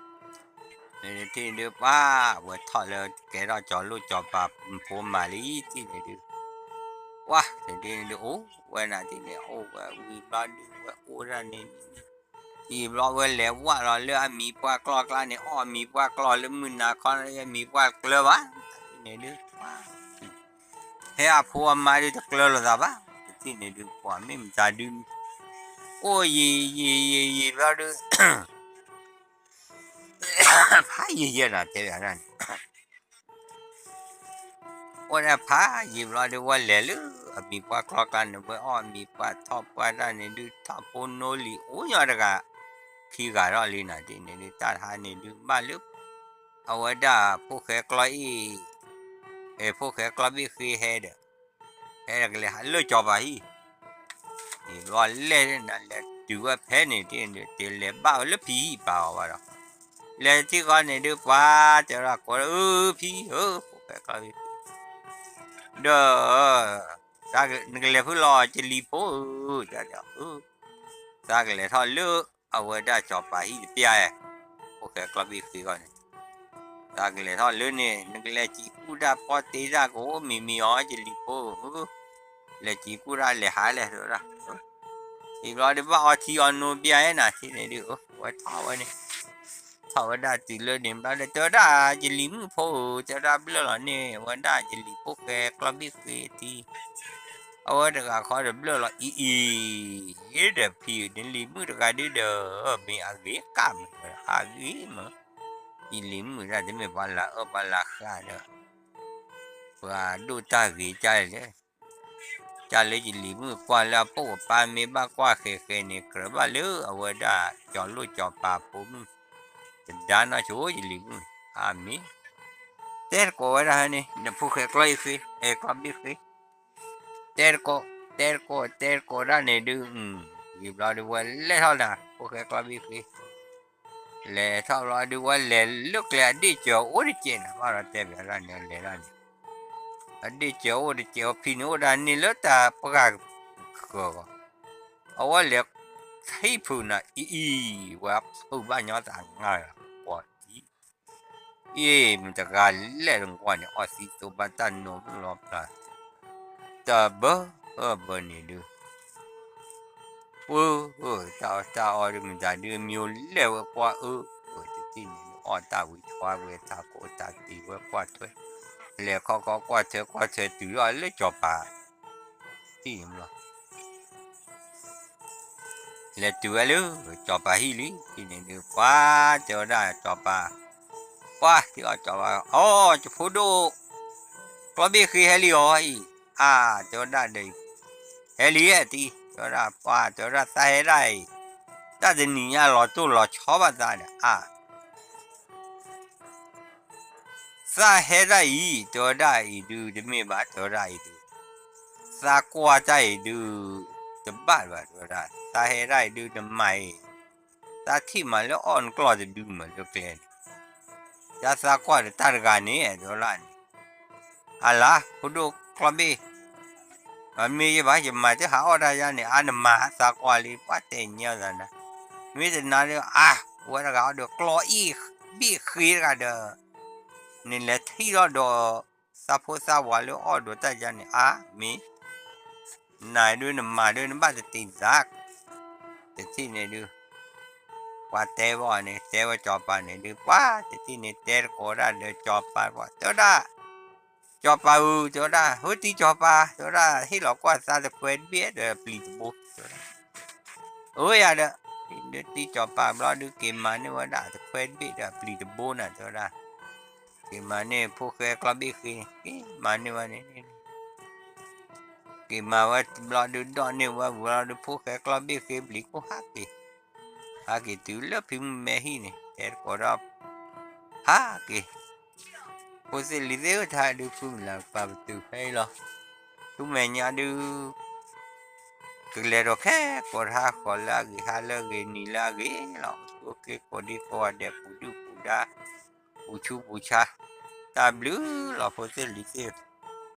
န့ၣ်တထံၣ်န့ၣ်ဒုး ပှၤ ဝဲထီၣ်လၢကဲထီၣ်ကၠီၤလိၣ်ကၠီၤပၤမုၣ်ဖိမၤလံ တထံၣ်န့ၣ်ဒုး, ပှၤ တထံၣ်န့ၣ်ဒုး အိၣ်ဝဲနၤတထံၣ်န့ၣ် အိၣ်ဝဲဝံၤဘျီဒုး ဝဲအိၣ်ဒၣ်န့ၣ် အံၤဘျီဝဲလဲၤဝၣ်လီၤလၢအမံၤပှၢ်ကျီၢ်ကျါန့ၣ် အီၣ်မံၤပှၢ်ကျီၢ်လၢမုၢ်နၤခီန့ၣ် မံၤပှၢ်ကျၢၤဘၣ်, တထံၣ်န့ၣ်ဒုး, ဖဲအဖိအမါဒုးတကျၢၤလိာ်သးဘၣ်, တထံၣ်န့ၣ်ဒုး ပှၤမ့ၢ်မတၤဒုး, အိၣ်ယံာ်ယံာ်ယံာ်ယံာ်ဘျီဒုး, ဖးယံာ်ယဲၢ်နၤတဲဘၣ်ဒၣ်န့ၣ် အိၣ်ဒၣ်ဖးယံာ်ဘျီဒုး ဝဲလဲၤလၢအမံၤပှၢ်ကျီၢ်ကျါန့ၣ် ဝဲအီၣ်မံၤပှၢ်ထီၣ်ပှၢ်တၢ်န့ၣ်ဒုး ထီၣ်ဖိနိလံၤအိၣ်ညီတဂၤ ခံဂၤထီၣ်လံနၤတထံၣ်န့ၣ်ဒုး တၢ်တဟါန့ၣ်ဒုး ဘၣ်လၢ အဝဲဒၣ်ဖိၣ်ဃဲကျီၢ်အံၤ, ဖိၣ်ဃဲကျီၢ်ဘ့ၣ်ဃ့ဟဲဒီး, ဟဲကလဲၤဟးလၢကၠီၤပၤဟံၣ်, န့ၣ်ဘျီလဲၣ်နၤလဲၤတုၤဝဲဖဲန့ၣ်တထံၣ်န့ၣ်ဒုး တလဲၤဘၣ်ဝဲလၢဖံဟံၣ်ပာ်အီၤဘၣ်ဒီး, လဲၤထံၣ်ဃီန့ၣ်ဒုး ပှၤတဲဝဲဒၣ်ကိးလၢ အၢ ဖံဧၢ ဖိၣ်ဃဲကျီၢ်ဘ့ၣ်ဃ့ ဒီး နကလဲၤဖုလီၤ ယလံၤဖိဧၢ, တဲဒီး သးကလဲၤထီၣ်လၢအဝဲဒၣ်ကၠီၤပၤဟံၣ်တပျၢ်, ဖိၣ်ဃဲကျီၢ်ဘ့ၣ်ဃ့ဂီၢ်န့ၣ်, သးကလဲၤထီၣ်လၢန့ၣ် နကလဲၤစံးကူၣ်တၢ်ပီတ့တၢ်ကအိၣ်မံၤမံၤအီၤ ယလံၤဖိဧၢ, လဲၤစံးကူၣ်တၢ်လဲၤဟးလဲၣ်တဲဝဲဒၣ်, အံၤဘျီဒုးဘၣ်အီထံအီနိပျၢ်နၤတထံၣ်န့ၣ်ဒုး ဝဲထီၣ်ဝဲန့ၣ် ထီၣ်ဝဲဒၣ်တုၤလၢန့ၣ်ဘျီဒီး တဲဝဲဒၣ်ယလံၤမုၣ်ဖိဧၢ, တဲဝဲဒၣ်ဘျၢၣ်လီၤန့ၣ် ဝဲဒၣ်ယလံၤဖိၣ်ဃဲကျီၢ်ဘ့ၣ်ဃ့တထံၣ်, အဝဲတဂၤခီဒီးဘျၢၣ်လီၤအံၤအံၤ, ဒီးဖံဧၢ နလံၤမုၣ်တဂၤဒုးဒီး မ့ၢ်အဂ့ၤကၢ်မး အဂ့ၤမး, ယလံၤမုၣ်ဒၣ်တမ့ၢ်ပှၤလၢအအၢပှၤလၢအဃၢ်ဒီး ပှၤဒိၣ်တၢ်ဂ့ၤကၢ်လဲၣ် ကၢ်လၢယလံၤမုၣ်ကွၢ်လၢအပိာ်အပၢ်မ့ၢ်ဘၣ်ကွၢ်ဃဲၤဃဲၤန့ၣ် ကြၢးဘၣ်လၢအဝဲဒၣ်ကၠီၤလိၣ်ကၠီၤပၤဖိမုၣ်, တဒါနီၢ်ဆိယလံၤမုၣ်, အမ့ၢ်, တဲတကိးဝဲဒၣ်န့ၣ် နဖိၣ်ဃဲကျီၢ်အံၤဃ့, အဲ ကျီၢ်ဘ့ၣ်ဃ့, တဲတကိး, တဲတကိး တဲတကိးဒၣ်န့ၣ်ဒုး, ယံာ်ဘျီဒုးဝဲလဲၤထီၣ်နၤ ဖိၣ်ဃဲကျီၢ်ဘ့ၣ်ဃ့ လဲၤထီၣ်ဘျီဒုးဝဲလဲၤလၢကျဲအဒ့ၣ်စၢၤအိၣ်တစဲးနၤ ဘၣ်ဒီးတဲဘၣ်ဒၣ်န့ၣ်လဲၤဒၣ်န့ၣ်, အဒ့ၣ်စၢၤအိၣ်တစဲး အဖံန့ၣ်အိၣ်ဒၣ်န့ၣ်လၢတၢ်ပှၢ်ကီၤ, အဝဲလဲၤ ထံၣ်ဖုးနၤအံၤအံၤ ဝဲဖုးဘၣ်ညီတၢ်ငါကွီၢ်အံၤ, အ့ၣ် မတၤတဂၤလဲၣ်တကွီၢ်န့ၣ် အီၣ်သံသိဘၣ်တၢ်နိးမုၣ်လီၤပျၢ်, တဘၢဘၢန့ၣ်ဒုး ပှၢ်ဧၢ တၢ်အီၣ်တၢ်အီဒုး မတၤဒုး မံၤလဲၣ်ဝဲကွၢ်အၢ, တထံၣ်န့ၣ် အီၣ်တၢ်ဝံၤထွါဝဲတၢ်ကိးတၢ်တံၤဝဲကွၢ်ထွဲ, လဲၤခီခီကွၢ်ထွဲကွၢ်ထွဲတုၤလီၤလၢကၠီၤပၤ, တထံၣ်န့ၣ် လဲၤတုၤဝဲလၢ ကၠီၤပၤဟံၣ်လံ, ဟံၣ်န့ၣ်ဒုး ပှၤတဲဝဲဒၣ်ကၠီၤပၤ, ပှၤတဲအီၤကၠီၤပၤ, အိ ယဖိဒိၣ်, ကျီၢ်ဘ့ၣ်ဃ့ဟဲလံအီၤအံၤ, အါ တဲဝဲဒၣ်ဒီး, ဟဲလံဧါတံၤ, တဲဝဲဒၣ် ပှၤတဲဝဲဒၣ်သးဟဲဒၣ်အံၤ, တၢ်တနံၤညါလီၤတိၢ်လီၤဆီဘၣ်သးဒီး အါ သးဟဲဒၣ်အံၤ တဲဝဲဒၣ်အံၤဒုး တမ့ၢ်ဘၣ် တဲဝဲဒၣ်အံၤဒုး, သးကွၢ်တၢ်အံၤဒုး တဘၣ်ဘၣ် တဲဝဲဒၣ် သးဟဲဒၣ်အံၤဒုး နမၤအံၤ, သးထံၣ်မးလၢအီၣ်နကျီၢ်တဒုမးလၢကျဲန့ၣ်, ယသးကွၢ်ဒီးတၢ်တဂၤန့ၣ် တဲဝဲဒၣ်န့ၣ်, အလါ ဖိဒိၣ်ကျီၢ်ဘ့ၣ် မ့ၢ်ယဘၣ် ယမၤတဟးအီၣ်တၢ်ယါန့ၣ် အါနမၤသးကွၢ်လံ ပှၤတဲညီသးနၤ, မ့ၢ်တနာ်ဒီး အါ ဝဲတဂၤအီၣ်ဒီးကျီၢ်အ့ၣ်ဘ့ၣ်ဃ့တဂၤဒီး နလဲၤထံၣ်ထီၣ်ဒီး သးဖိသးဝၤလၢအီၣ်ဒီးတၢ်ယါန့ၣ် အါ မ့ၢ် နၤဒုးနမၤဒုးနဘၣ်တတ့ၤသး, တထံၣ်န့ၣ်ဒုး ပှၤတဲဘၣ်န့ၣ် တဲဝဲကၠီၤပၤန့ၣ်ဒုး ပှၤတထံၣ်န့ၣ် တဲတကိးဒၣ်ဒီးကၠီၤပၤ ပှၤတဲဝဲဒၣ် ကၠီၤပၤဧၢ တဲဝဲဒၣ် ဟၢတံၤကၠီၤပၤ တဲဝဲဒၣ် ဟ့ၣ်လီၤကွၢ်သးတခွဲတဘ့ၣ်ဒီးပျံၤတဘိ တဲဝဲဒၣ်, အၢယၤဒီး တံၤကၠီၤပၤဘျီဒုးက့ၤမၤန့ၢ်ဝဲဒၣ်တခွဲတဘ့ၣ်ဒီး ပျံၤတဘိနၤ တဲဝဲဒၣ်, က့ၤမၤန့ၢ်ဖိၣ်ဃဲကျီၢ်ဘ့ၣ်ဃ့န့ၣ် က့ၤမၤန့ၢ်ဝဲန့ၣ် က့ၤမၤဝဲတဘျီဒုး ဒီးန့ၢ်ဝဲဝံၤလီၤဒုး ဖိၣ်ဃဲကျီဘ့ၣ်ဃ့ဘျံးခိၣ်ဟးက့ၤ, ဟးက့ၤတုၤလၢဖံမုၢ်မဲဟံၣ်န့ၣ် တဲတကိးဒီး ဟးက့ၤ, ဖိသ့ၣ်လံၤသ့ၣ်ဧၢ တဟါဒုးဖုမုၢ်လၢ်ကပၤပတုာ်ဖဲအံၤလီၤ, ဆူမဲာ်ညါဒုး ကလဲၤဒီးခဲကိးတဟါဃီလၢအဂ့ၤ ဟါလၢအဂ့ၤ နံၤလၢအဂ့ၤလီၤ, အိၣ်ဆူၣ်အိၣ်ချ့ကိးဒံကိးဂၤဒဲး ပူၤဒုၣ်ပူၤဒါ ပူၤဆူပူၤဆါ, တၢ်ဘျုးလီၤဖိသ့ၣ်လံၤသ့ၣ်ဧၢ